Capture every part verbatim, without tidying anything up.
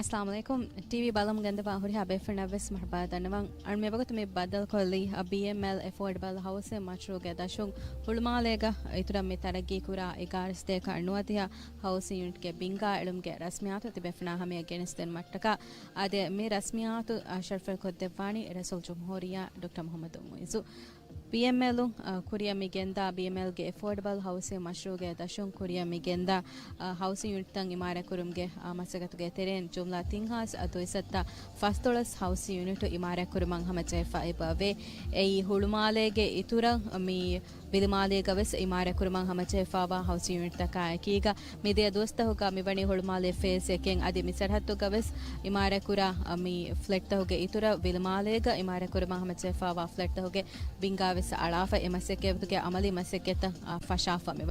އައްސަލާމު ޢަލައިކުމް. ޓީވީ ބަލަމުން ގެންދަވާ ހުރިހާ ބޭފުޅުންނަށްވެސް މަރުޙަބާ ދަންނަވަން. އަޅުގަނޑު މިވަގުތު މި ބައްދަލުކޮށްލީ، އަ، ބީއެމްއެލް އެފޯޑަބަލް ހައުސިން މަޝްރޫޢުގެ ދަށުން ހުޅުމާލޭގަ އިތުރަށް މި ތަރައްގީކުރާ އެގާރަ ސަތޭކަ ނުވަދިހަ ހައުސިން ޔުނިޓްގެ ބިންގާ އެޅުމުގެ ރަސްމިއްޔާތު ތިބޭފުޅުންނާ ހަމަޔަށް ގެނެސްދިނުމަށްޓަކާ، އާދެ، މި ރަސްމިއްޔާތު، އަ، ޝަރުފުވެރިކޮށްދެއްވާނީ ރައީސުލްޖުމްހޫރިއްޔާ ޑޮކްޓަރ މުޙައްމަދު މުޢިއްޒު. ބީއެމްއެލުން، އަ، ކުރިއަށް މި ގެންދާ، ބީއެމްއެލްގެ އެފޯޑަބަލް ހައުސިން މަޝްރޫޢުގެ ދަށުން ކުރިއަށް މި ގެންދާ، އަ، ހައުސިން ޔުނިޓްތައް އިމާރާތްކުރުމުގެ، އަ، މަސައްކަތުގެ ތެރެއިން ޖުމްލަ ތިން ހާސް ދުއިސައްތަ ފަސްދޮޅަސް ހައުސިން ޔުނިޓު އިމާރާތްކުރުމަށް ހަމަޖެހިފަ އެބަވޭ. އެއީ ހުޅުމާލޭގެ އިތުރަށް މި ވިލިމާލޭގަ ވެސް އިމާރާތްކުރުމަށް ހަމަޖެހިފައިވާ ހައުސިން ޔުނިޓްތަކާ އެކީގަ، މިދިޔަ ދުވަސްތަކުގަ މިވަނީ ހުޅުމާލޭ ފޭސް އެކެއް. އަދި މި ސަރަހައްދުގަ ވެސް އިމާރާތްކުރާ، އަ، މި ފްލެޓްތަކުގެ އިތުރަށް ވިލިމާލޭގަ އިމާރާތްކުރުމަށް ހަމަޖެހިފައިވާ ފްލެޓްތަކުގެ ބިންގާ ވެސް އަޅާފަ، އެ މަސައްކަތް އެބަތުގެ އަމަލީ މަސައްކަތްތައް، އަ، ފަށާފަ މި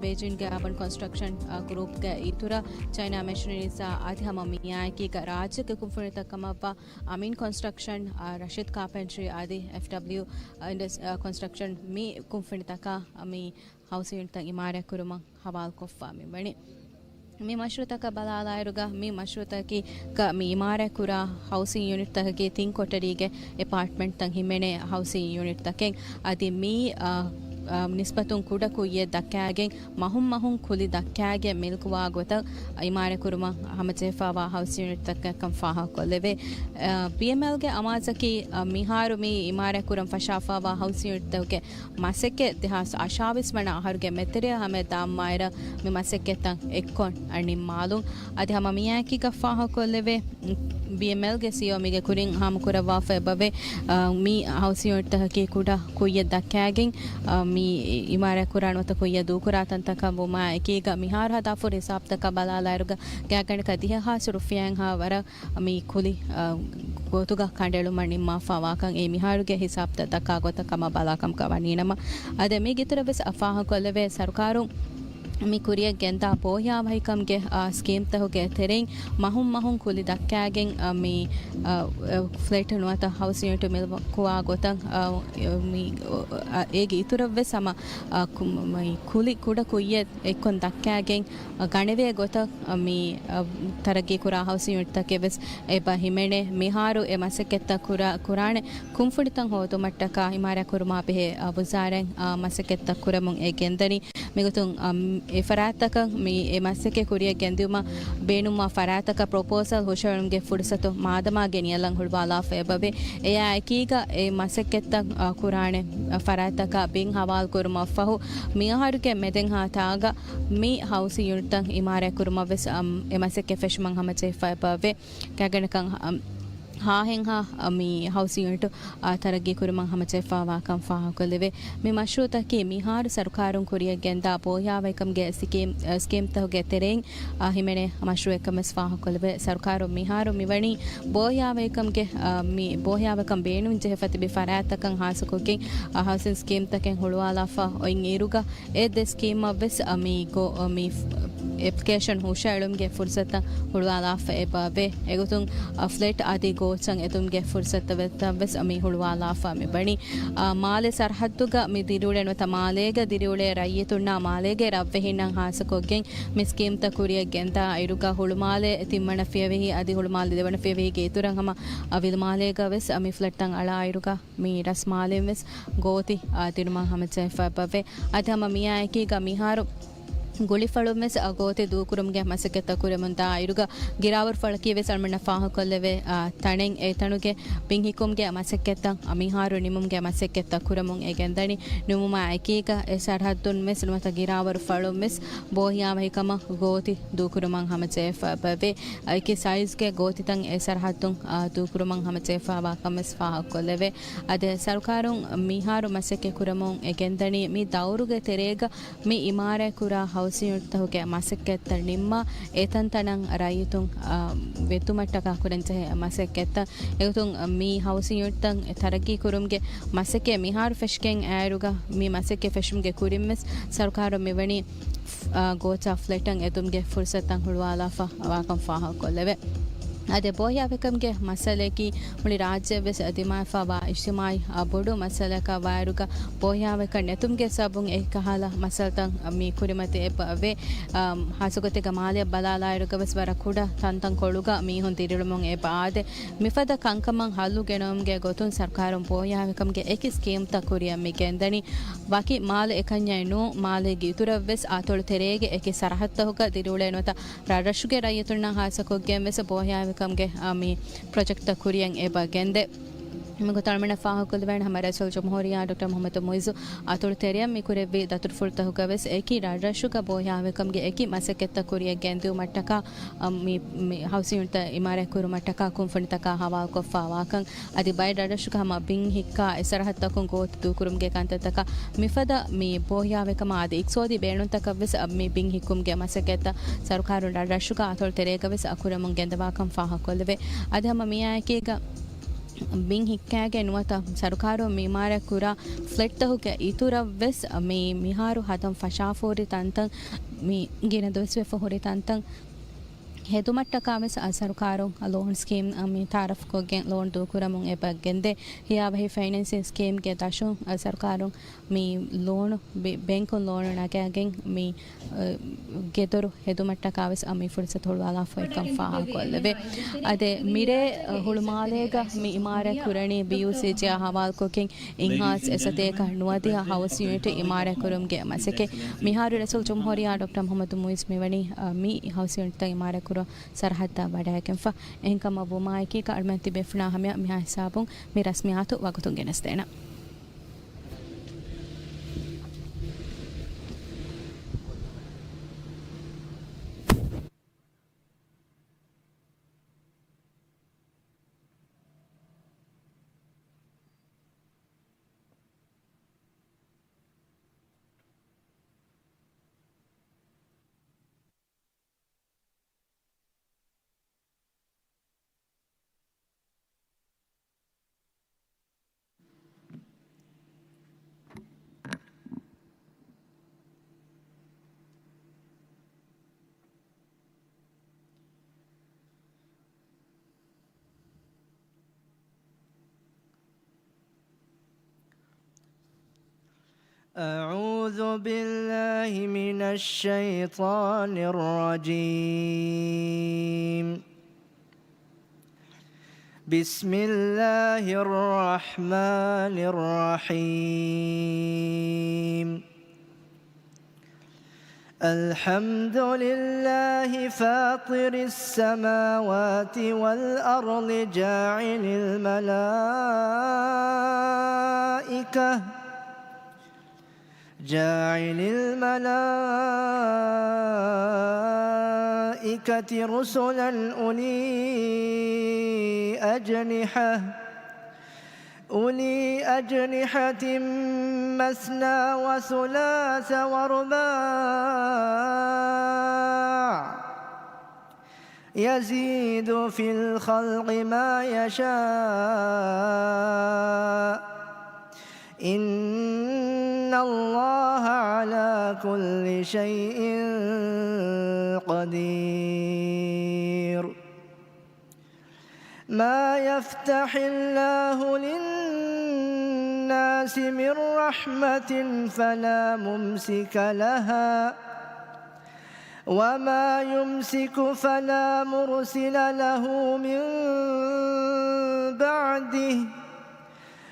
ބެއިޖިންގެ އާބަން ކޮންސްޓްރަކްޝަން، އާ، ގްރޫޕްގެ އިތުރަށް ޗައިނާ މެޝިނަރީޒް އާ އަދި ހަމަ މިއާއެކީގަ ރާއްޖޭގެ ކުންފުނިތައް ކަމަށްވާ އަމީން ކޮންސްޓްރަކްޝަން، އާ، ރަޝީދް ކާޕެންޓްރީ އަދި އެފްޑަބްލިއު، އާ، އިންޑަސް-، އާ، ކޮންސްޓްރަކްޝަން މި ކުންފުނިތަކާ މި ހައުސިން ޔުނިޓްތައް އިމާރާތްކުރުމަށް ހަވާލުކޮށްފާ މިވަނީ. މި މަޝްރޫޢުތަކަށް ބަލާލާއިރުގަ، މި މަޝްރޫޢުތަކީގަ މި އިމާރާތްކުރާ ހައުސިން ޔުނިޓްތަކަކީ ތިން ކޮޓަރީގެ އެޕާޓްމަންޓްތައް ހިމެނޭ ހައުސިން ޔުނިޓްތަކެއް. އަދި މި، އާ، އާ، ނިސްބަތުން ކުޑަ ކުއްޔެއް ދައްކާގެން، މަހުން މަހުން ކުލި ދައްކާގެން މިލްކުވާ ގޮތަށް އިމާރާތްކުރުމަށް ހަމަޖެހިފައިވާ ހައުސިން ޔުނިޓްތަކެއްކަން ފާހަގަކޮށްލެވޭ. އާ، ބީއެމްއެލްގެ އަމާޒަކީ، އާ، މިހާރު މި އިމާރާތްކުރަން ފަށާފައިވާ ހައުސިން ޔުނިޓްތަކުގެ މަސައްކަތް ދެހާސް އަށާވީސް ވަނަ އަހަރުގެ މެތެރެއަށް ހަމަޔަށް ދާންވާއިރަށް މި މަސައްކަތްތައް އެއްކޮށް ނިންމާލުން. އަދި ހަމަ މިއާއެކީގަ ފާހަގަކޮށްލެވޭ، ބީއެމްއެލްގެ ސީއީއޯ މީގެ ކުރިން ހާމަކުރައްވާފަ އެބަވޭ، އަ، މި ހައުސިން ޔުނިޓްތަކަކީ ކުޑަ ކުއްޔަށް ދައްކާގެން، އަ، މި އިމާރާތް ކުރާނެ ނުވަތަ ކުއްޔަށް ދޫކުރާ ތަންތަކަށް ވުމާ އެކީގަ މިހާރު ހަދާފަ ހުރި ހިސާބުތަކަށް ބަލާލާއިރުގަ ގާތްގަނޑަކަށް ދިހަ ހާސް ރުފިޔާއިންހާ ވަރަށް މި ކުލި، އަ، ގޮތުގަ ކަނޑައެޅުމަށް ނިންމާފައިވާކަން އެ މިހާރުގެ ހިސާބުތައް ދައްކާ ގޮތަށް ކަމަށް ބަލާކަމަކަށް ވަނީނަމަ، އަދި މީގެ އިތުރަށް ވެސް އަ، ފާހަގަކޮށްލެވޭ، ސަރުކާރުން މި ކުރިއަށް ގެންދާ ބޯހިޔާވަހިކަމުގެ، އާ، ސްކީމްތަކުގެ ތެރެއިން މަހުން މަހުން ކުލި ދައްކާގެން، އާ، މި، އާ، ފްލެޓް ނުވަތަ ހައުސިން ޔުނިޓު މިލްކުވާ ގޮތަށް، އާ، މި، އާ، އޭގެ އިތުރަށް ވެސް ހަމަ، އާ، ކު-، މި ކުލި ކުޑަ ކުއްޔަށް އެއްކޮށް ދައްކާގެން، ގަނެވޭ ގޮތަށް މި، އަ، ތަރައްގީކުރާ ހައުސިން ޔުނިޓްތަކެއް ވެސް އެބަ ހިމެނޭ. މިހާރު އެ މަސައްކަތްތައް ކުރާ-، ކުރާނެ ކުންފުނިތައް ހޯދުމަށްޓަކާ އިމާރާތް ކުރުމާ ބެހޭ، އަ، ވުޒާރައިން، އަ، މަސައްކަތްތައް ކުރަމުން އެ ގެންދަނީ. މިގޮތުން، އަ، އެ ފަރާތްތަކަށް މި އެ މަސައްކަތް ކުރިއަށް ގެންދިއުމަށް ބޭނުންވާ ފަރާތްތަކަށް ޕްރޮޕޯސަލް ހުށަހެޅުމުގެ ފުރުސަތު މާދަމާ ގެންނަޔަލަން ހުޅުވާލާފަ އެބަވޭ. އެއާ އެކީގަ އެ މަސައްކަތްތައް، އަ، ކުރާނެ، އަ، ފަރާތްތަކަށް ބިން ހަވާލުކުރުމަށްފަހު މިއަހަރުގެ މެދެންހާ ތާގަ މި ހައުސިން ޔުނިޓްތައް އިމާރާތް ކުރުމަށް ވެސް، އަ، އެ މަސައްކަތް ފެށުމަށް ހަމަޖެހިފަ އެބަވޭ. ގާތްގަނޑަކަށް، އަ، ހާހެއްހާ، އަ، މި ހައުސިން ޔުނިޓު، އަ، ތަރައްގީ ކުރުމަށް ހަމަޖެހިފައިވާކަން ފާހަގަކޮށްލެވޭ. މި މަޝްރޫޢުތަކީ މިހާރު ސަރުކާރުން ކުރިއަށް ގެންދާ ބޯހިޔާވަހިކަމުގެ ސިކީމް، އަ، ސްކީމްތަކުގެ ތެރެއިން، އަ، ހިމެނޭ މަޝްރޫޢެއްކަން ވެސް ފާހަގަކޮށްލެވޭ. ސަރުކާރުން މިހާރު މިވަނީ ބޯހިޔާވަހިކަމުގެ، އަ، މި ބޯހިޔާވަހިކަން ބޭނުން ޖެހިފަ ތިބި ފަރާތްތަކަށް ހާއްސަކޮށްގެން، އަ، ހައުސިން ސްކީމްތަކެއް ހުޅުވާލާފަ އޮތް އިރުގަ، އެ ދެ ސްކީމަށް ވެސް، އަ، މި ގޮ-، އަ، މި ފް-، އެޕްލިކޭޝަން ހުށައެޅުމުގެ ފުރުސަތުތައް ހުޅުވާލާފަ އެބަ ވޭ. އެގޮތުން، އަ، ފްލެޓް އަދި ގޯޗަށް އެދުމުގެ ފުރުސަތުތައް ވެސް މި ހުޅުވާލާފަ މި ވަނީ. އާ، މާލެ ސަރަހައްދުގަ މި ދިރިއުޅޭ ނުވަތަ މާލޭގަ ދިރިއުޅޭ ރައްޔިތުންނާ މާލޭގެ ރަށްވެހިންނަށް ހާއްސަކޮށްގެން މި ސްކީމްތައް ކުރިއަށް ގެންދާ އިރުގަ ހުޅުމާލެ ތިންވަނަ ފިޔަވަހި އަދި ހުޅުމާލެ ދެވަނަ ފިޔަވަހީގެ އިތުރަށް ހަމަ، އަ، ވިލުމާލޭގަ ވެސް މި ފްލެޓްތައް އަޅާ އިރުގަ މި ރަސްމާލެން ވެސް ގޯތި، އާ، ދިނުމަށް ހަމަޖެހިފަ އެބަވޭ. އަދި ހަމަ މިއާ އެކީގަ މިހާރު ގުޅިފަޅުން ވެސް، އާ، ގޯތި ދޫކުރުމުގެ މަސައްކަތްތައް ކުރަމުން ދާ އިރުގަ ގިރާވަރު ފަޅަކީ ވެސް އަޅުމެންނަށް ފާހަގަކޮށްލެވޭ، އާ، ތަނެއް އެ ތަނުގެ ބިން ހިއްކުމުގެ މަސައްކަތްތައް، އާ، މިހާރު ނިމުމުގެ މަސައްކަތްތައް ކުރަމުން އެ ގެންދަނީ. ނިމުމާ އެކީގަ އެ ސަރަހައްދުން ވެސް ނުވަތަ ގިރާވަރު ފަޅުން ވެސް ބޯހިޔާވަހިކަމަށް ގޯތި ދޫކުރުމަށް ހަމަޖެހިފަ އެބަވޭ. އެކި ސައިޒްގެ ގޯތިތައް އެ ސަރަހައްދުން، އާ، ދޫކުރުމަށް ހަމަޖެހިފައިވާކަން ވެސް ފާހަގަކޮށްލެވޭ. އަދި ސަރުކާރުން މިހާރު މަސައްކަތް ކުރަމުން އެ ގެންދަނީ މި ދައުރުގެ ތެރޭގަ މި އިމާރާތް ކުރާ ހައުސިން ޔުނިޓްތަކުގެ މަސައްކަތްތައް ނިންމާ، އެތަންތަނަށް ރައްޔިތުން، އާ، ވެއްދުމަށްޓަކާ ކުރަންޖެހޭ މަސައްކަތްތައް. އެގޮތުން މި ހައުސިން ޔުނިޓްތައް ތަރައްގީ ކުރުމުގެ މަސައްކަތް މިހާރު ފެށިގެން އައިރުގަ މި މަސައްކަތް ފެށުމުގެ ކުރިން ވެސް ސަރުކާރުން މިވަނީ، އާ، ގޯޗާ ފްލެޓްތައް އެދުމުގެ ފުރުސަތުތައް ހުޅުވާލާފަ ވާކަން ފާހަގަކޮށްލެވޭ. އަދި ބޯހިޔާވަހިކަމުގެ މައްސަލައަކީ މުޅި ރާއްޖެއަށް ވެސް ދިމާވެފައިވާ އިޖްތިމާޢީ، އާ، ބޮޑު މައްސަލައަކަށް ވާއިރުގަ ބޯހިޔާވަހިކަން ނެތުމުގެ ސަބަބުން އެކި ކަހަލަ މައްސަލަތައް މި ކުރިމަތި އެބަ ވޭ. އާ، ހާއްސަގޮތެއްގަ މާލެއަށް ބަލާލާއިރުގަ ވެސް ވަރަށް ކުޑަ ތަންތަންކޮޅުގަ މީހުން ދިރިއުޅެމުން އެބަ އާދޭ. މިފަދަ ކަންކަމަށް ހައްލު ގެނައުމުގެ ގޮތުން ސަރުކާރުން ބޯހިޔާވަހިކަމުގެ އެކި ސްކީމްތައް ކުރިއަށް މި ގެންދަނީ. ވަކި މާލެ އެކަންޏެއް ނޫން، މާލޭގެ އިތުރަށް ވެސް އަތޮޅު ތެރޭގެ އެކި ސަރަހައްދުތަކުގަ ދިރިއުޅޭ ނުވަތަ ރަށްރަށުގެ ރައްޔިތުންނާ ހާއްސަކޮށްގެން ވެސް ބޯހިޔާވަހިކަމުގެ، އާ، މި ޕްރޮޖެކްޓްތައް ކުރިއަށް އެބަ ގެންދޭ. މިގޮތަށް އަޅުމެންނަށް ފާހަގަކޮށްލެވޭނެ ހަމަ ރައީސުލްޖުމްހޫރިއްޔާ ޑޮކްޓަރ މުޙައްމަދު މުޢިއްޒު އަތޮޅު ތެރެއަށް މި ކުރެއްވި ދަތުރުފުޅުތަކުގަ ވެސް އެކި ރަށްރަށުގަ ބޯހިޔާވަހިކަމުގެ އެކި މަސައްކަތްތައް ކުރިއަށް ގެންދިއުމަށްޓަކާ، އަ، މި، މި ހައުސިން ޔުނިޓްތައް އިމާރާތް ކުރުމަށްޓަކާ ކުންފުނިތަކާ ހަވާލުކޮށްފައިވާކަން، އަދި ބައެއް ރަށްރަށުގަ ހަމަ ބިން ހިއްކާ އެ ސަރަހައްދުތަކުން ގޯތި ދޫކުރުމުގެ ކަންތައްތަކަށް މިފަދަ މި ބޯހިޔާވަހިކަމާ އަދި އިޤްތިޞާދީ ބޭނުންތަކަށް ވެސް އަ، މި ބިން ހިއްކުމުގެ މަސައްކަތްތައް ސަރުކާރުން ރަށްރަށުގަ އަތޮޅު ތެރޭގަ ވެސް އަ، ކުރަމުން ގެންދަވާކަން ފާހަގަކޮށްލެވޭ. އަދި ހަމަ މިއާއެކީގަ ބިން ހިއްކާގެން ނުވަތަ ސަރުކާރުން މި އިމާރާތް ކުރާ ފްލެޓްތަކުގެ އިތުރަށް ވެސް މި މިހާރު ހަދަން ފަށާފަހުރި ތަންތަން މި ގިނަ ދުވަސްވެފަ ހުރި ތަންތަން ހެދުމަށްޓަކާ ވެސް ސަރުކާރުން ލޯން ސްކީމް މި ތައާރަފްކޮށްގެން ލޯން ދޫކުރަމުން އެބަ ގެންދޭ. ހިޔާވަހި ފައިނޭންސިން ސްކީމްގެ ދަށުން ސަރުކާރުން މި ލޯނު، ބެ-، ބޭންކުން ލޯނު ނަގާގެން މި، އަ، ގެދޮރު ހެދުމަށްޓަކާ ވެސް އަ، މި ފުރުސަތު ހުޅުވާލާފައިކަން ފާހަގަކޮށްލެވޭ. އަދި މިރޭ، އަ، ހުޅުމާލޭގަ މި އިމާރާތް ކުރަނީ ބީޔޫސީޖީއާ ހަވާލުކޮށްގެން އިންހާސް އެއްސަތޭކަ ނުވަދިހަ ހައުސް ޔުނިޓް އިމާރާތް ކުރުމުގެ މަސައްކަތް. މިހާރު ރައީސުލްޖުމްހޫރިއްޔާ ޑޮކްޓަރ މުޙައްމަދު މުޢިއްޒު މިވަނީ، އަ، މި ހައުސް ޔުނިޓްތައް އިމާރާތް ކުރުން ސަރަހައްދަށް ވަޑައިގެންފަ. އެހެންކަމަށް ވުމާއެކީގަ އަޅުމެން ތިބޭފުޅުންނާ ހަމަޔަށް މިހާ ހިސާބުން މި ރަސްމިއްޔާތު ވަގުތުން ގެނެސްދޭނަން. أعوذ بالله من الشيطان الرجيم. بسم الله الرحمن الرحيم. الحمد لله فاطر السماوات والأرض جاعل الملائكة، جاعل الملائكة رسلا أولي أجنحة، أولي أجنحة مثنى وثلاث ورباع، يزيد في الخلق ما يشاء، إن الله على كل شيء قدير. ما يفتح الله للناس من رحمة فلا ممسك لها، وما يمسك فلا مرسل له من بعده،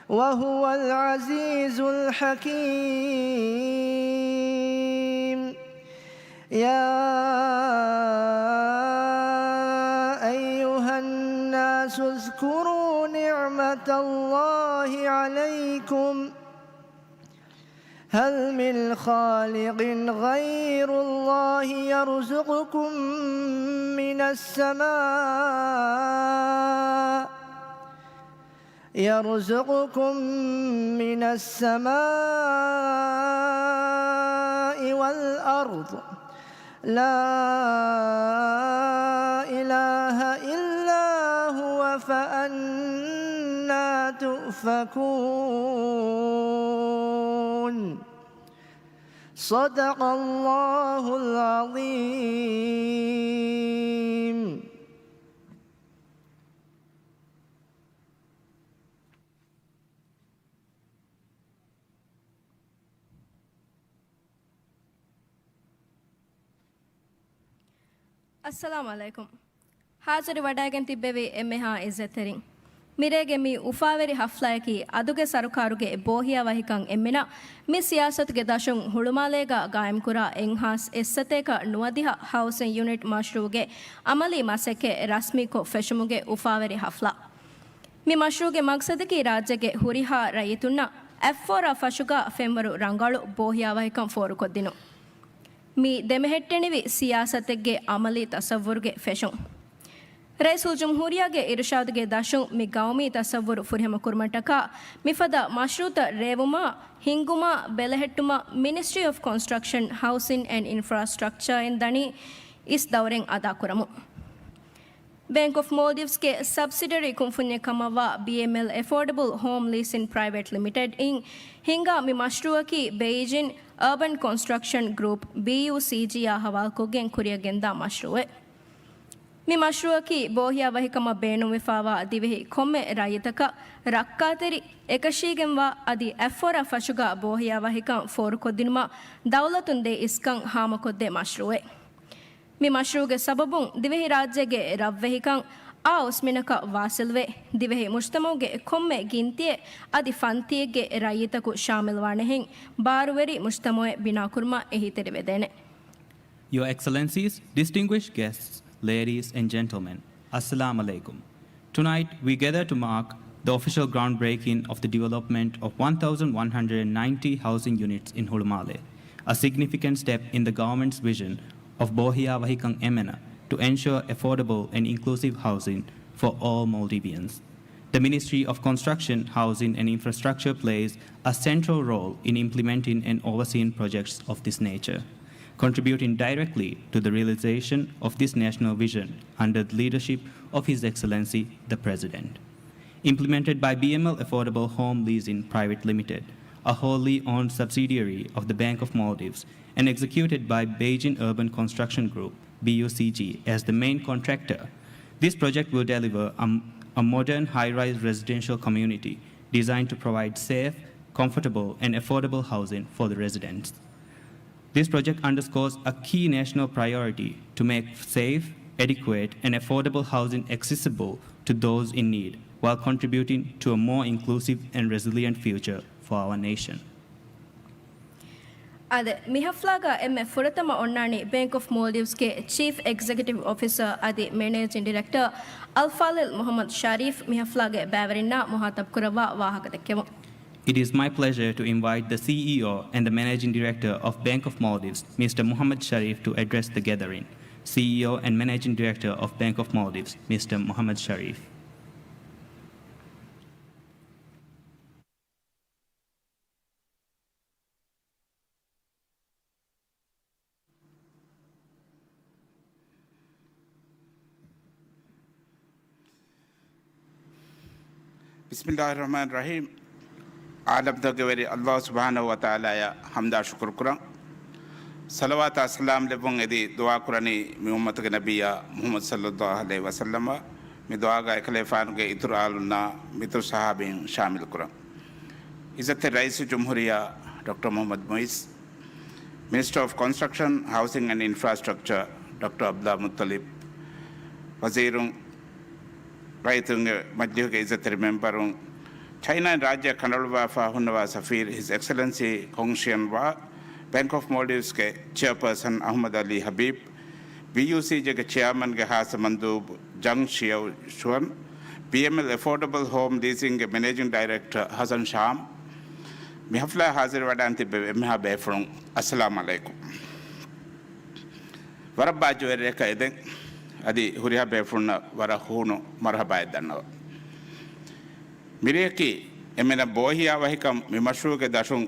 وهو العزيز الحكيم. يا أيها الناس اذكروا نعمة الله عليكم، هل من خالق غير الله يرزقكم من السماء، يرزقكم من السماء والأرض، لا إله إلا هو، فأنى تؤفكون. صدق الله العظيم. އައްސަލާމު ޢަލައިކުމް. ހާޒިރު ވަޑައިގެން ތިއްބެވި އެންމެހާ އިއްޒަތްތެރިން. މިރޭގެ މި އުފާވެރި ހަފްލާއަކީ އަދުގެ ސަރުކާރުގެ ބޯހިޔާވަހިކަން އެންމެނަށް މި ސިޔާސަތުގެ ދަށުން ހުޅުމާލޭގަ ގާއިމްކުރާ އެއްހާސް އެއްސަތޭކަ ނުވަދިހަ ހައުސިން ޔުނިޓް މަޝްރޫޢުގެ އަމަލީ މަސައްކަތް ރަސްމީކޮށް ފެށުމުގެ އުފާވެރި ހަފްލާ. މި މަޝްރޫޢުގެ މަގްސަދަކީ ރާއްޖޭގެ ހުރިހާ ރައްޔިތުންނަށް އަތްފޯރާ ފަށުގަ ފެންވަރު ރަނގަޅު ބޯހިޔާވަހިކަން ފޯރުކޮށްދިނުން. މި ދެމެހެއްޓެނިވި ސިޔާސަތެއްގެ އަމަލީ ތަޞައްވުރުގެ ފެށުން. ރައީސުލްޖުމްހޫރިއްޔާގެ އިރުޝާދުގެ ދަށުން މި ގައުމީ ތަޞައްވުރު ފުރިހަމަކުރުމަށްޓަކާ މިފަދަ މަޝްރޫޢުތައް ރޭވުމާ، ހިންގުމާ، ބެލެހެއްޓުމަށް މިނިސްޓްރީ އޮފް ކޮންސްޓްރަކްޝަން، ހައުސިން އެންޑް އިންފްރާސްޓްރަކްޗާއިން ދަނީ އިސް ދައުރެއް އަދާކުރަމުން. ބޭންކް އޮފް މޯލްޑިވްސްގެ ސަބްސިޑަރީ ކުންފުންޏެއް ކަމަށްވާ ބީއެމްއެލް އެފޯޑަބަލް ހޯމް ލީސިން ޕްރައިވެޓް ލިމިޓެޑް އިން ހިންގާ މި މަޝްރޫޢަކީ ބެއިޖިން އަރބަން ކޮންސްޓްރަކްޝަން ގްރޫޕް، ބީޔޫސީޖީ، އާ ހަވާލުކޮށްގެން ކުރިއަށް ގެންދާ މަޝްރޫޢެއް. މި މަޝްރޫޢަކީ ބޯހިޔާވަހިކަމަށް ބޭނުންވެފާވާ ދިވެހި ކޮންމެ ރައްޔިތަކަށް ރައްކާތެރި އެކަށީގެންވާ އަދި އަތްފޯރާ ފަށުގަ ބޯހިޔާވަހިކަން ފޯރުކޮށްދިނުމަށް ދައުލަތުން ދޭ އިސްކަން ހާމަކޮށްދޭ މަޝްރޫޢެއް. މި މަޝްރޫޢުގެ ސަބަބުން ދިވެހިރާއްޖޭގެ ރަށްވެހިކަން އާ އުސްމިނަކަށް ވާސިލްވެ، ދިވެހި މުޖްތަމަޢުގެ ކޮންމެ ގިންތިއެއް އަދި ފަންތިއެއްގެ ރައްޔިތަކު ޝާމިލްވާނެހެން، ބާރުވެރި މުޖްތަމަޢެއް ބިނާކުރުމަށް އެހީތެރިވެދޭނެ. Your Excellencies, distinguished guests, ladies and gentlemen, Assalamu alaikum. Tonight, we gather to mark the official groundbreaking of the development of one thousand one hundred ninety housing units in ހުޅުމާލެ, a significant step in the government's vision of ބޯހިޔާވަހިކަން އެންމެނަށް to ensure affordable and inclusive housing for all Maldivians. The Ministry of Construction, Housing and Infrastructure plays a central role in implementing and overseeing projects of this nature, contributing directly to the realization of this national vision under the leadership of His Excellency the President. Implemented by B M L Affordable Home Leasing Private Limited, a wholly owned subsidiary of the Bank of Maldives, and executed by Beijing Urban Construction Group, B U C G, as the main contractor, this project will deliver a, a modern high-rise residential community designed to provide safe, comfortable, and affordable housing for the residents. This project underscores a key national priority to make safe, adequate, and affordable housing accessible to those in need, while contributing to a more inclusive and resilient future for our nation. އާދެ، މި ހަފްލާގަ އެންމެ ފުރަތަމަ އޮންނާނީ ބޭންކް އޮފް މޯލްޑިވްސްގެ ޗީފް އެގްޒެކެޓިވް އޮފިސަރ އަދި މެނޭޖިން ޑިރެކްޓަރ އަލްފާޟިލް މުޙައްމަދު ޝަރީފް މި ހަފްލާގެ ބައިވެރިންނާ މުޚާޠަބު ކުރައްވާ ވާހަކަ ދެއްކެވުން. It is my pleasure to invite the C E O and the Managing Director of Bank of Maldives, Mister Muhammad Sharif, to address the gathering. C E O and Managing Director of Bank of Maldives, Mister Muhammad Sharif. بسم الله الرحمن الرحيم. ޢާލަމްތަކުގެ ވެރި ﷲ ސުބްޙާނަހޫ ވަތަޢާލާއަށް ޙަމްދާ ޝުކުރު ކުރަން. ޞަލަވާތާ ސަލާމް ލެއްވުން އެދި ދުޢާ ކުރަނީ މި އުއްމަތުގެ ނަބިއްޔާ މުޙައްމަދު ޞައްލައްލާހު ޢަލައިހި ވަސައްލަމަށް. މި ދުޢާގަ އެކަލޭފާނުގެ އިތުރު އާލުންނާ މިތުރު ޞަޙާބީން ޝާމިލު ކުރަން. ޢިއްޒަތްތެރި ރައީސުލްޖުމްހޫރިއްޔާ ޑޮކްޓަރ މުޙައްމަދު މުޢިއްޒު، މިނިސްޓަރ އޮފް ކޮންސްޓްރަކްޝަން، ހައުސިން އެންޑް އިންފްރާސްޓްރަކްޗަރ ޑޮކްޓަރ ޢަބްދުﷲ މުއްޠަލިބް، ވަޒީރުން، ރައްޔިތުންގެ މަޖިލީހުގެ އިއްޒަތްތެރި މެމްބަރުން، ޗައިނާއިން ރާއްޖެއަށް ކަނޑައަޅުއްވާފަ ހުންނަވާ ސަފީރު ހިސް އެކްސެލެންސީ ކޮން ޝިއަން ވާ، ބޭންކް އޮފް މޯލްޑިވްސްގެ ޗެއާޕާސަން އަޙްމަދު ޢަލީ ޙަބީބް، ބީޔޫސީޖޭގެ ޗެއާމަންގެ ޚާއްޞަ މަންދޫބު ޖަން ޝިޔައު ޝުވަން، ބީއެމްއެލް އެފޯޑަބަލް ހޯމް ލީސިންގގެ މެނޭޖިން ޑައިރެކްޓަރ ޙަސަން ޝާމް، މި ޙަފްލާއަށް ޙާޟިރުވެވަޑައިން ތިއްބެވި އެންމެހާ ބޭފުޅުން، އައްސަލާމް ޢަލައިކުމް. ވަރަށް ބާއްޖަވެރި ރެއަކަށް އެދެން. އަދި ހުރިހާ ބޭފުޅުންނަށް ވަރަށް ހޫނު މަރުޙަބާއެއް ދަންނަވަން. މިރެއަކީ އެންމެނަށް ބޯހިޔާވަހިކަން މި މަޝްރޫޢުގެ ދަށުން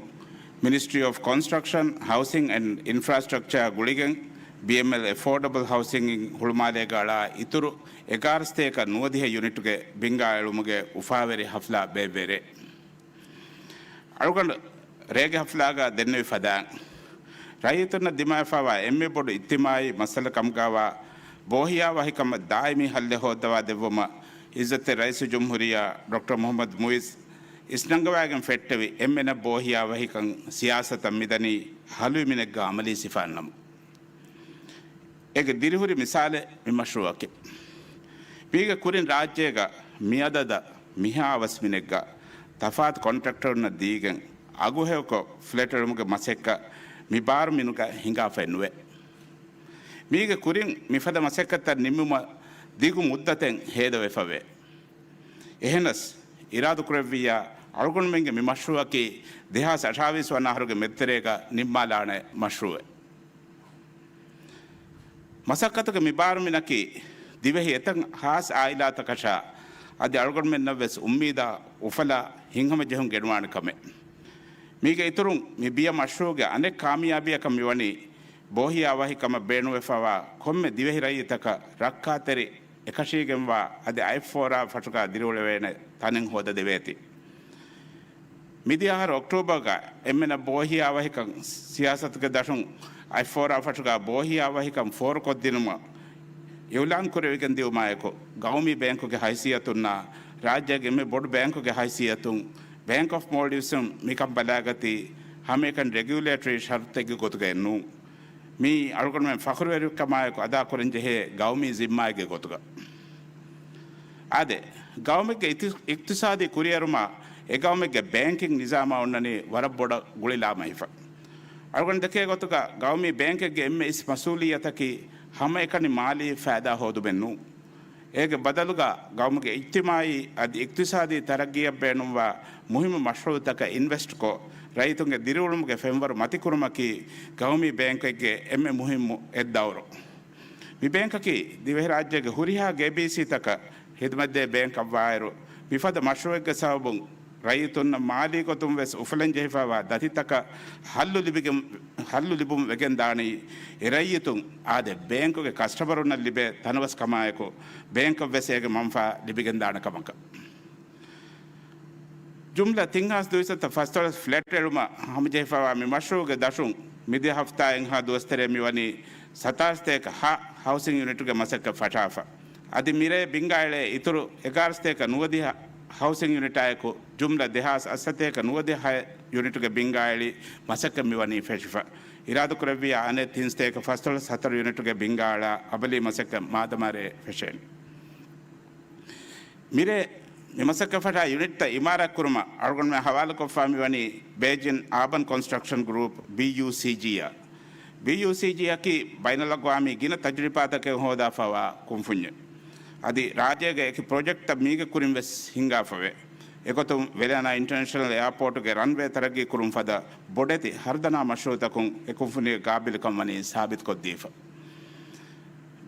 މިނިސްޓްރީ އޮފް ކޮންސްޓްރަކްޝަން، ހައުސިން އެންޑް އިންފްރާސްޓްރަކްޗާ ގުޅިގެން ބީއެމްއެލް އެފޯޑަބަލް ހައުސިންއިން ހުޅުމާލޭގަ އަޅާ އިތުރު އެގާރަ ސަތޭކަ ނުވަދިހަ ޔުނިޓުގެ ބިންގާ އެޅުމުގެ އުފާވެރި ޙަފްލާ ބޭއްވޭ ރޭ. އަޅުގަނޑު ރޭގެ ޙަފްލާގަ ދެންނެވި ފަދައިން، ރައްޔިތުންނަށް ދިމާވެފައިވާ އެންމެ ބޮޑު އިޖްތިމާޢީ މައްސަލަ ކަމުގައިވާ ބޯހިޔާވަހިކަމަށް ދާއިމީ ޙައްލެއް ހޯއްދަވާ ދެއްވުމަށް ޢިއްޒަތްތެރި ރައީސުލްޖުމްހޫރިއްޔާ ޑޮކްޓަރ މުޙައްމަދު މުޢިއްޒު އިސްނަންގަވައިގެން ފެއްޓެވި އެންމެނަށް ބޯހިޔާވަހިކަން ސިޔާސަތަށް މިދަނީ ހަލުވިމިނެއްގަ ޢަމަލީ ސިފައަށް ނަމަ. އޭގެ ދިރިހުރި މިސާލެއް މި މަޝްރޫޢަކީ. މީގެ ކުރިން ރާއްޖޭގަ މިއަދަދަށް މިހާވަސް މިނެއްގަ ތަފާތު ކޮންޓްރެކްޓަރުންނަށް ދީގެން އަގުހެޔޮކޮށް ފްލެޓް އެޅުމުގެ މަސައްކަތް މި ބާރު މިނުގަ ހިނގާފައެއް ނުވޭ. މީގެ ކުރިން މިފަދަ މަސައްކަތްތައް ނިމުމަށް ދިގު މުއްދަތެއް ހޭދަވެފަވޭ. އެހެނަސް، އިރާދަކުރެއްވިއްޔާ، އަޅުގަނޑުމެންގެ މި މަޝްރޫޢަކީ ދެހާސް އަށާވީސް ވަނަ އަހަރުގެ މެދުތެރޭގަ ނިންމާލާނެ މަޝްރޫޢެއް. މަސައްކަތުގެ މި ބާރުމިނަކީ ދިވެހި އެތައް ޚާއްޞަ އާއިލާތަކަށާ އަދި އަޅުގަނޑުމެންނަށްވެސް އުއްމީދާ އުފަލާ ހިތްހަމަޖެހުން ގެނުވާނެ ކަމެއް. މީގެ އިތުރުން މި ބިޔަ މަޝްރޫޢުގެ އަނެއް ކާމިޔާބީއަކަށް މިވަނީ ބޯހިޔާވަހިކަމަށް ބޭނުންވެފައިވާ ކޮންމެ ދިވެހި ރައްޔިތަކަށް ރައްކާތެރި އެކަށީގެންވާ އަދި އަތްފޯރާ ފަށުގަ ދިރިއުޅެވޭނެ ތަނެއް ހޯދަދެވޭތީ. މިދިޔަ އަހަރު އޮކްޓޯބަރގަ އެންމެނަށް ބޯހިޔާވަހިކަން ސިޔާސަތުގެ ދަށުން އަތްފޯރާ ފަށުގަ ބޯހިޔާވަހިކަން ފޯރުކޮށްދިނުމަށް އިއުލާން ކުރެވިގެން ދިއުމާއެކު، ގައުމީ ބޭންކުގެ ހައިސިއްޔަތުންނާ ރާއްޖޭގެ އެންމެ ބޮޑު ބޭންކުގެ ހައިސިއްޔަތުން ބޭންކް އޮފް މޯލްޑިވްސްއިން މިކަން ބަލާގަތީ ހަމައެކަނި ރެގިއުލޭޓަރީ ޝަރުތެއްގެ ގޮތުގައެއް ނޫން. މީ އަޅުގަނޑުމެން ފަޚުރުވެރިކަމާއެކު އަދާކުރަންޖެހޭ ގައުމީ ޒިންމާއެއްގެ ގޮތުގަ. އާދެ، ގައުމެއްގެ އިތި-، އިޤްތިޞާދީ ކުރިއެރުމާ އެ ގައުމެއްގެ ބޭންކިން ނިޒާމާ އޮންނަނީ ވަރަށް ބޮޑަށް ގުޅިލާމެހިފަ. އަޅުގަނޑު ދެކޭ ގޮތުގަ ގައުމީ ބޭންކެއްގެ އެންމެ އިސް މަސްއޫލިއްޔަތަކީ ހަމައެކަނި މާލީ ފައިދާ ހޯދުމެއް ނޫން. އޭގެ ބަދަލުގަ ގައުމުގެ އިޖްތިމާޢީ އަދި އިޤްތިޞާދީ ތަރައްގީއަށް ބޭނުންވާ މުހިއްމު މަޝްރޫޢުތަކަށް އިންވެސްޓްކޮށް، ރައްޔިތުންގެ ދިރިއުޅުމުގެ ފެންވަރު މަތިކުރުމަކީ ގައުމީ ބޭންކެއްގެ އެންމެ މުހިއްމު އެއް ދައުރު. މި ބޭންކަކީ ދިވެހިރާއްޖޭގެ ހުރިހާ ގޭބީސީތަކަށް ޚިދުމަތްދޭ ބޭންކަށްވާއިރު، މިފަދަ މަޝްރޫޢެއްގެ ސަބަބުން ރައްޔިތުންނަށް މާލީ ގޮތުން ވެސް އުފުލަން ޖެހިފައިވާ ދަތިތަކަށް ހައްލު ލިބިގެން، ހައްލު ލިބުން ވެގެން ދާނީ، އެ ރައްޔިތުން އާދެ، ބޭންކުގެ ކަސްޓަމަރުންނަށް ލިބޭ ތަނަވަސް ކަމާއެކު، ބޭންކަށް ވެސް އޭގެ މަންފާ ލިބިގެން ދާނެ ކަމަކަށް. ޖުމްލަ ތިން ހާސް ދުއިސައްތަ ފަސްދޮޅަސް ފްލެޓް އެޅުމަށް ހަމަޖެހިފައިވާ މި މަޝްރޫޢުގެ ދަށުން މިދިޔަ ހަފްތާ އެއްހާ ދުވަސްތެރޭ މިވަނީ ސަތާސް ސަތޭކަ ހަ ހައުސިން ޔުނިޓުގެ މަސައްކަތް ފަށާފަ. އަދި މިރޭ ބިންގާ އެޅޭ އިތުރު އެގާރަ ސަތޭކަ ނުވަދިހަ ހައުސިން ޔުނިޓާއެކު، ޖުމްލަ ދެހާސް އަށް ސަތޭކަ ނުވަދިހަ ހަ ޔުނިޓުގެ ބިންގާ އެޅި މަސައްކަތް މިވަނީ ފެށިފަ. އިރާދަކުރެއްވިޔާ އަނެއް ތިން ސަތޭކަ ފަސްދޮޅަސް ހަތަރު ޔުނިޓުގެ ބިންގާ އަޅާ އަމަލީ މަސައްކަތް މާދަމާ ރޭ ފެށޭނެ. މިރޭ މި މަސައްކަތް ފަށާ ޔުނިޓްތައް އިމާރާތް ކުރުމަށް އަޅުގަނޑުމެން ހަވާލުކޮށްފާ މިވަނީ ބޭޖިން އާބަން ކޮންސްޓްރަކްޝަން ގްރޫޕް، ބީޔޫސީޖީއަށް. ބީޔޫސީޖީއަކީ ބައިނަލްއަގްވާމީ ގިނަ ތަޖުރިބާތަކެއް ހޯދާފައިވާ ކުންފުންޏެއް. އަދި ރާއްޖޭގެ އެކި ޕްރޮޖެކްޓްތައް މީގެ ކުރިން ވެސް ހިންގާފަވޭ. އެގޮތުން ވެލިއަނާ އިންޓަރނޭޝަނަލް އެއާޕޯޓުގެ ރަންވޭ ތަރައްގީ ކުރުން ފަދަ ބޮޑެތި ހަރުދަނާ މަޝްރޫޢުތަކުން އެ ކުންފުނިގެ ގާބިލުކަން ވަނީ ސާބިތުކޮށްދީފަ.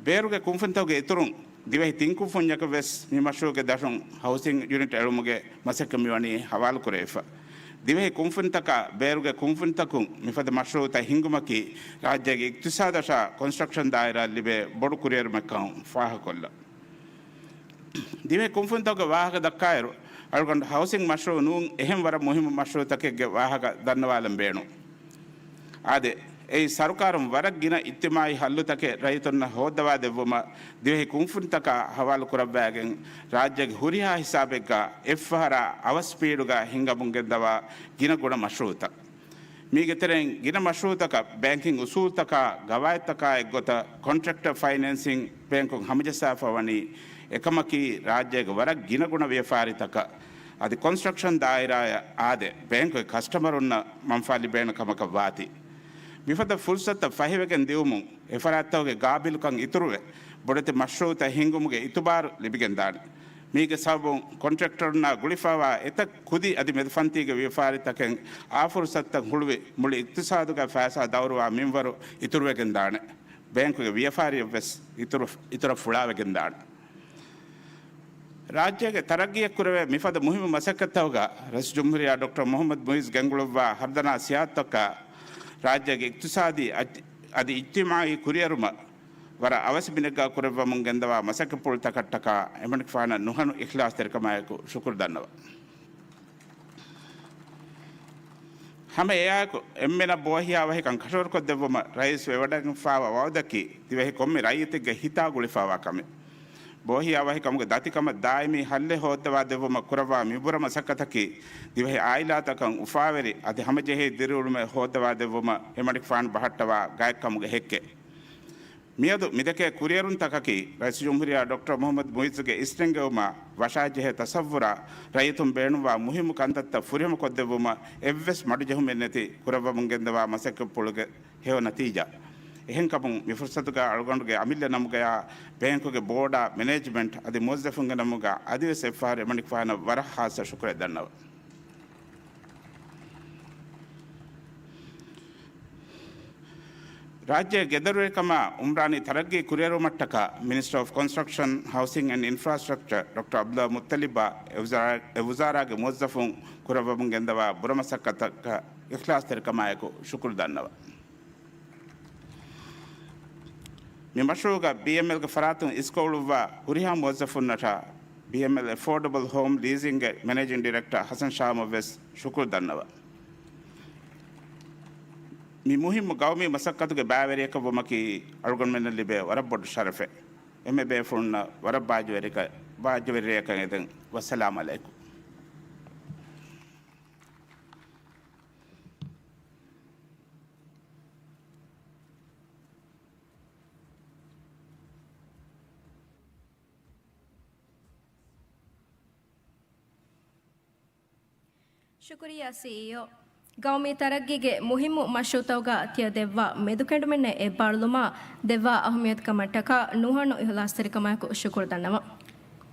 ބޭރުގެ ކުންފުނިތަކުގެ އިތުރުން، ދިވެހި ތިން ކުންފުންޏަކަށް ވެސް މި މަޝްރޫޢުގެ ދަށުން ހައުސިން ޔުނިޓް އެޅުމުގެ މަސައްކަތް މިވަނީ ހަވާލުކުރެވިފަ. ދިވެހި ކުންފުނިތަކާ ބޭރުގެ ކުންފުނިތަކުން މިފަދަ މަޝްރޫޢުތައް ހިންގުމަކީ، ރާއްޖޭގެ އިޤްތިޞާދަށާ ކޮންސްޓްރަކްޝަން ދާއިރާއަށް ލިބޭ ބޮޑު ކުރިއެރުމެއްކަން ފާހަގަކޮށްލަން. ދިވެހި ކުންފުނިތަކުގެ ވާހަކަ ދައްކާއިރު، އަޅުގަނޑު ހައުސިން މަޝްރޫޢު ނޫން އެހެން ވަރަށް މުހިއްމު މަޝްރޫޢުތަކެއްގެ ވާހަކަ ދަންނަވާލަން ބޭނުން. އާދެ، އެއީ ސަރުކާރުން ވަރަށް ގިނަ އިޖްތިމާޢީ ހައްލުތަކެއް ރައްޔިތުންނަށް ހޯއްދަވާދެއްވުމަށް ދިވެހި ކުންފުނިތަކާ ހަވާލުކުރައްވާގެން، ރާއްޖޭގެ ހުރިހާ ހިސާބެއްގަ އެއްފަހަރާ އަވަސް ސްޕީޑުގަ ހިންގަމުން ގެންދަވާ ގިނަ ގުނަ މަޝްރޫޢުތައް. މީގެ ތެރެއިން ގިނަ މަޝްރޫޢުތަކަށް ބޭންކިން އުސޫލުތަކާ، ގަވާއިދުތަކާ އެއްގޮތަށް ކޮންޓްރެކްޓަރ ފައިނޭންސިން ބޭންކުން ހަމަޖައްސާފަ ވަނީ އެކަމަކީ، ރާއްޖޭގެ ވަރަށް ގިނަގުނަ ވިޔަފާރިތަކަށް އަދި ކޮންސްޓްރަކްޝަން ދާއިރާއަށް އާދެ، ބޭންކުގެ ކަސްޓަމަރުންނަށް މަންފާ ލިބޭނެ ކަމަކަށް ވާތީ. މިފަދަ ފުރުސަތުތައް ފަހިވެގެން ދިއުމުން، އެފަރާތްތަކުގެ ގާބިލުކަން އިތުރުވެ، ބޮޑެތި މަޝްރޫޢުތައް ހިންގުމުގެ އިތުބާރު ލިބިގެންދާނެ. މީގެ ސަބަބުން، ކޮންޓްރެކްޓަރުންނާ ގުޅިފައިވާ އެތައް ކުދި އަދި މެދުފަންތީގެ ވިޔަފާރިތަކެއް އާ ފުރުސަތުތައް ހުޅުވި، މުޅި އިޤްތިޞާދުގަ ފައިސާ ދައުރުވާ މިންވަރު އިތުރުވެގެންދާނެ. ބޭންކުގެ ވިޔަފާރިއަށްވެސް އިތުރަށް، އިތުރަށް ފުޅާވެގެންދާނެ. ރާއްޖޭގެ ތަރައްގީއަށް ކުރެވޭ މިފަދަ މުހިއްމު މަސައްކަތްތަކުގަ ރައީސުލްޖުމްހޫރިއްޔާ ޑޮކްޓަރ މުޙައްމަދު މުޢިއްޒު ގެންގުޅުއްވާ ހަރުދަނާ ސިޔާސަތުތަކާ، ރާއްޖޭގެ އިޤްތިޞާދީ އަދި، އަދި އިޖްތިމާޢީ ކުރިއެރުމަށް ވަރަށް އަވަސް ބިނެއްގަ ކުރެއްވަމުން ގެންދަވާ މަސައްކަތްޕުޅުތަކަށްޓަކާ އެމަނިކުފާނަށް ނުހަނު އިޚްލާޞްތެރިކަމާއެކު ޝުކުރު ދަންނަވަން. ހަމަ އެއާއެކު، އެންމެނަށް ބޯހިޔާވަހިކަން ކަށަވަރުކޮށްދެއްވުމަށް ރައީސް ވެވަޑައިގެންފާވާ ވައުދަކީ، ދިވެހި ކޮންމެ ރައްޔިތެއްގެ ހިތާ ގުޅިފާވާ ކަމެއް. ބޯހިޔާވަހިކަމުގެ ދަތިކަމަށް ދާއިމީ ހައްލެއް ހޯއްދަވާދެއްވުމަށް ކުރައްވާ މިބުރަ މަސައްކަތަކީ، ދިވެހި އާއިލާތަކަށް އުފާވެރި އަދި ހަމަޖެހޭ ދިރިއުޅުމެއް ހޯއްދަވާދެއްވުމަށް އެމަނިކުފާނު ބަހައްޓަވާ ގާތްކަމުގެ ހެއްކެއް. މިއަދު މިދެކޭ ކުރިއެރުންތަކަކީ، ރައީސުލްޖުމްހޫރިއްޔާ ޑޮކްޓަރ މުޙައްމަދު މުޢިއްޒުގެ އިސްނެންގެވުމާ ވަށާޖެހޭ ތަޞައްވުރާ ރައްޔިތުން ބޭނުންވާ މުހިއްމު ކަންތައްތައް ފުރިހަމަކޮށްދެއްވުމަށް އެއްވެސް މަޑުޖެހުމެއްނެތި ކުރައްވަމުން ގެންދަވާ މަސައްކަތްޕުޅުގެ ހެޔޮ ނަތީޖާ. އެހެންކަމުން، މި ފުރުސަތުގަ އަޅުގަނޑުގެ އަމިއްލަ ނަމުގަޔާ ބޭންކުގެ ބޯޑާ، މެނޭޖްމަންޓް އަދި މުވައްޒަފުންގެ ނަމުގަ އަދިވެސް އެއްފަހަރު އެމަނިކުފާނަށް ވަރަށް ޚާއްޞަ ޝުކުރެއް ދަންނަވަން. ރާއްޖޭގެ ގެދޮރުވެރިކަމާ އުމްރާނީ ތަރައްގީ ކުރިއެރުމަށްޓަކާ މިނިސްޓަރ އޮފް ކޮންސްޓްރަކްޝަން، ހައުސިން އެންޑް އިންފްރާސްޓްރަކްޗަރ ޑޮކްޓަރ ޢަބްދުﷲ މުއްޠަލިބާ އެ ވުޒާރާ، އެ ވުޒާރާގެ މުވައްޒަފުން ކުރައްވަމުން ގެންދަވާ ބުރަމަސައްކަތަކަށް އިޚްލާޞްތެރިކަމާއެކު ޝުކުރު ދަންނަވަން. މި މަޝްރޫޢުގަ ބީއެމްއެލްގެ ފަރާތުން އިސްކޮޅުއްވާ ހުރިހާ މުވައްޒަފުންނަށާ ބީއެމްއެލް އެފޯޑަބަލް ހޯމް ލީޒިންގގެ މެނޭޖިން ޑިރެކްޓަރ ޙަސަން ޝާމަށްވެސް ޝުކުރު ދަންނަވަން. މި މުހިއްމު ގައުމީ މަސައްކަތުގެ ބައިވެރިޔަކަށް ވުމަކީ އަޅުގަނޑުމެންނަށް ލިބޭ ވަރަށް ބޮޑު ޝަރަފެއް. އެންމެ ބޭފުޅުންނަށް ވަރަށް ބާއްޖަވެރިކަ-، ބާއްޖަވެރި ރެއަކަށް އެދެން. ވައްސަލާމް ޢަލައިކުމް. ޝުކުރިއްޔާ ސީއީއޯ. ގައުމީ ތަރައްގީގެ މުހިއްމު މަޝްރޫޢުތަކުގަ ތިޔަ ދެއްވާ މެދުކެނޑުމެއްނެއް އެއްބާރުލުމާ ދެއްވާ އަހައްމިޔަތުކަމަށްޓަކާ ނުހަނު އިޚްލާޞްތެރިކަމާއެކު ޝުކުރު ދަންނަވަން.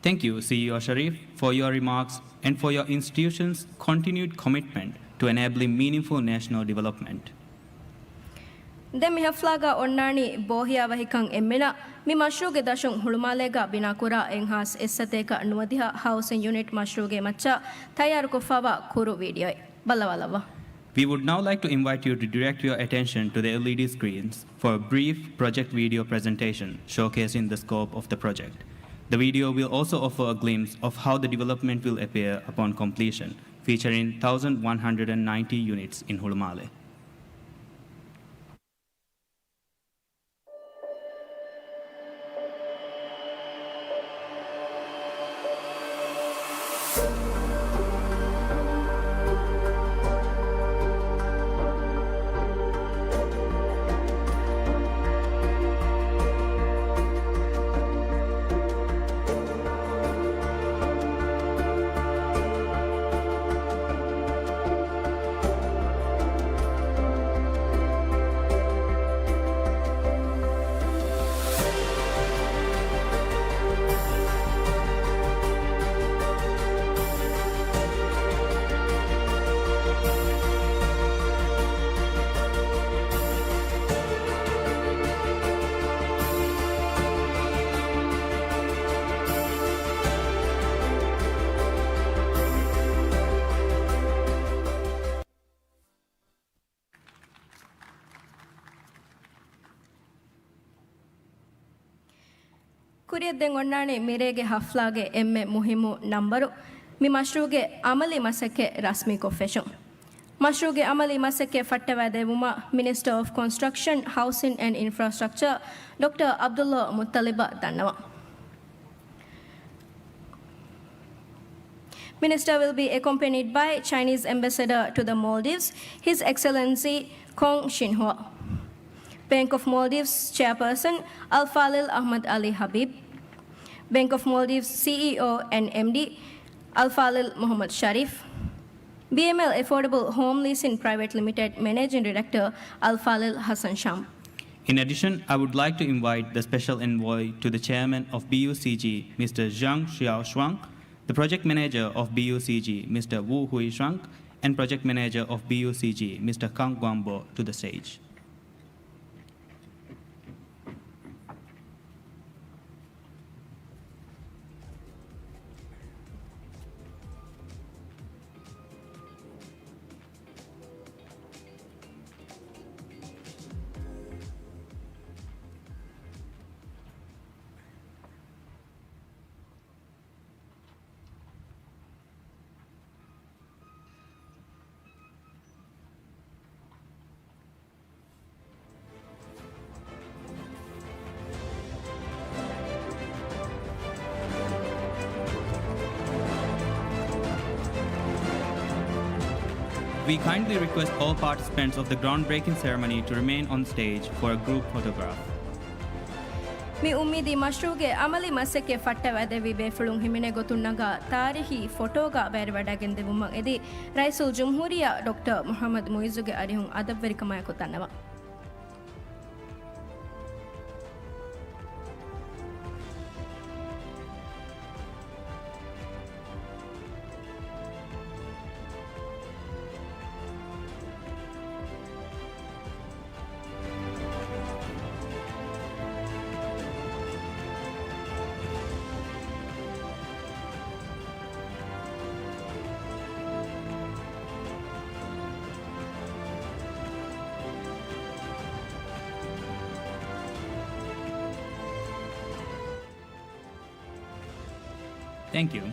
Thank you, C E O Sharif, for your remarks and for your institution's continued commitment to enabling meaningful national development. ދެން މި ހަފްލާގަ އޮންނާނީ ބޯހިޔާވަހިކަން އެންމެނަށް މި މަޝްރޫޢުގެ ދަށުން ހުޅުމާލޭގަ ބިނާކުރާ އެންހާސް އެއްސަތޭކަ ނުވަދިހަ ހައުސިން ޔުނިޓް މަޝްރޫޢުގެ މައްޗަށް ތައްޔާރުކޮށްފައިވާ ކުރު ވީޑިއޯއެއް ބައްލަވާލައްވާ. We would now like to invite you to direct your attention to the L E D screens for a brief project video presentation showcasing the scope of the project. The video will also offer a glimpse of how the development will appear upon completion, featuring thousand one hundred and ninety units in ހުޅުމާލެ. ކުރިއަށް ދެން އޮންނާނީ މިރޭގެ ހަފްލާގެ އެންމެ މުހިއްމު ނަންބަރު، މި މަޝްރޫޢުގެ އަމަލީ މަސައްކަތް ރަސްމީކޮށްފެށުން. މަޝްރޫޢުގެ އަމަލީ މަސައްކަތް ފައްޓަވައިދެއްވުމަށް މިނިސްޓަރ އޮފް ކޮންސްޓްރަކްޝަން، ހައުސިން އެންޑް އިންފްރާސްޓްރަކްޗަރ ޑޮކްޓަރ ޢަބްދުﷲ މުއްޠަލިބަށް ދަންނަވަން. Minister will be accompanied by Chinese Ambassador to the Maldives, His Excellency Kong Xinhua, Bank of Maldives Chairperson Al-Falil Ahmad Ali Habib, Bank of Maldives C E O and M D Al-Falil Mohammad Sharif, B M L Affordable Home Leasing Private Limited Managing Director Al-Falil Hassan Sham. In addition, I would like to invite the special envoy to the chairman of B U C G, Mister Zhang Xiaoshuang, the project manager of B U C G, Mister Wu Huishuang, and project manager of B U C G, Mister Kang Guangbo, to the stage. We kindly request all participants of the groundbreaking ceremony to remain on stage for a group photograph. މި އުއްމީދީ މަޝްރޫޢުގެ އަމަލީ މަސައްކަތް ފައްޓަވައިދެއްވި ބޭފުޅުން ހިމެނޭ ގޮތުން ނަގާ ތާރީޚީ ފޮޓޯގަ ބައިވެވަޑައިގެންދެވުމަށް އެދި، ރައީސުލްޖުމްހޫރިއްޔާ ޑޮކްޓަރ މުޙައްމަދު މުޢިއްޒުގެ އަރިހުން އަދަބުވެރިކަމާއެކު ދަންނަވަން. Thank you.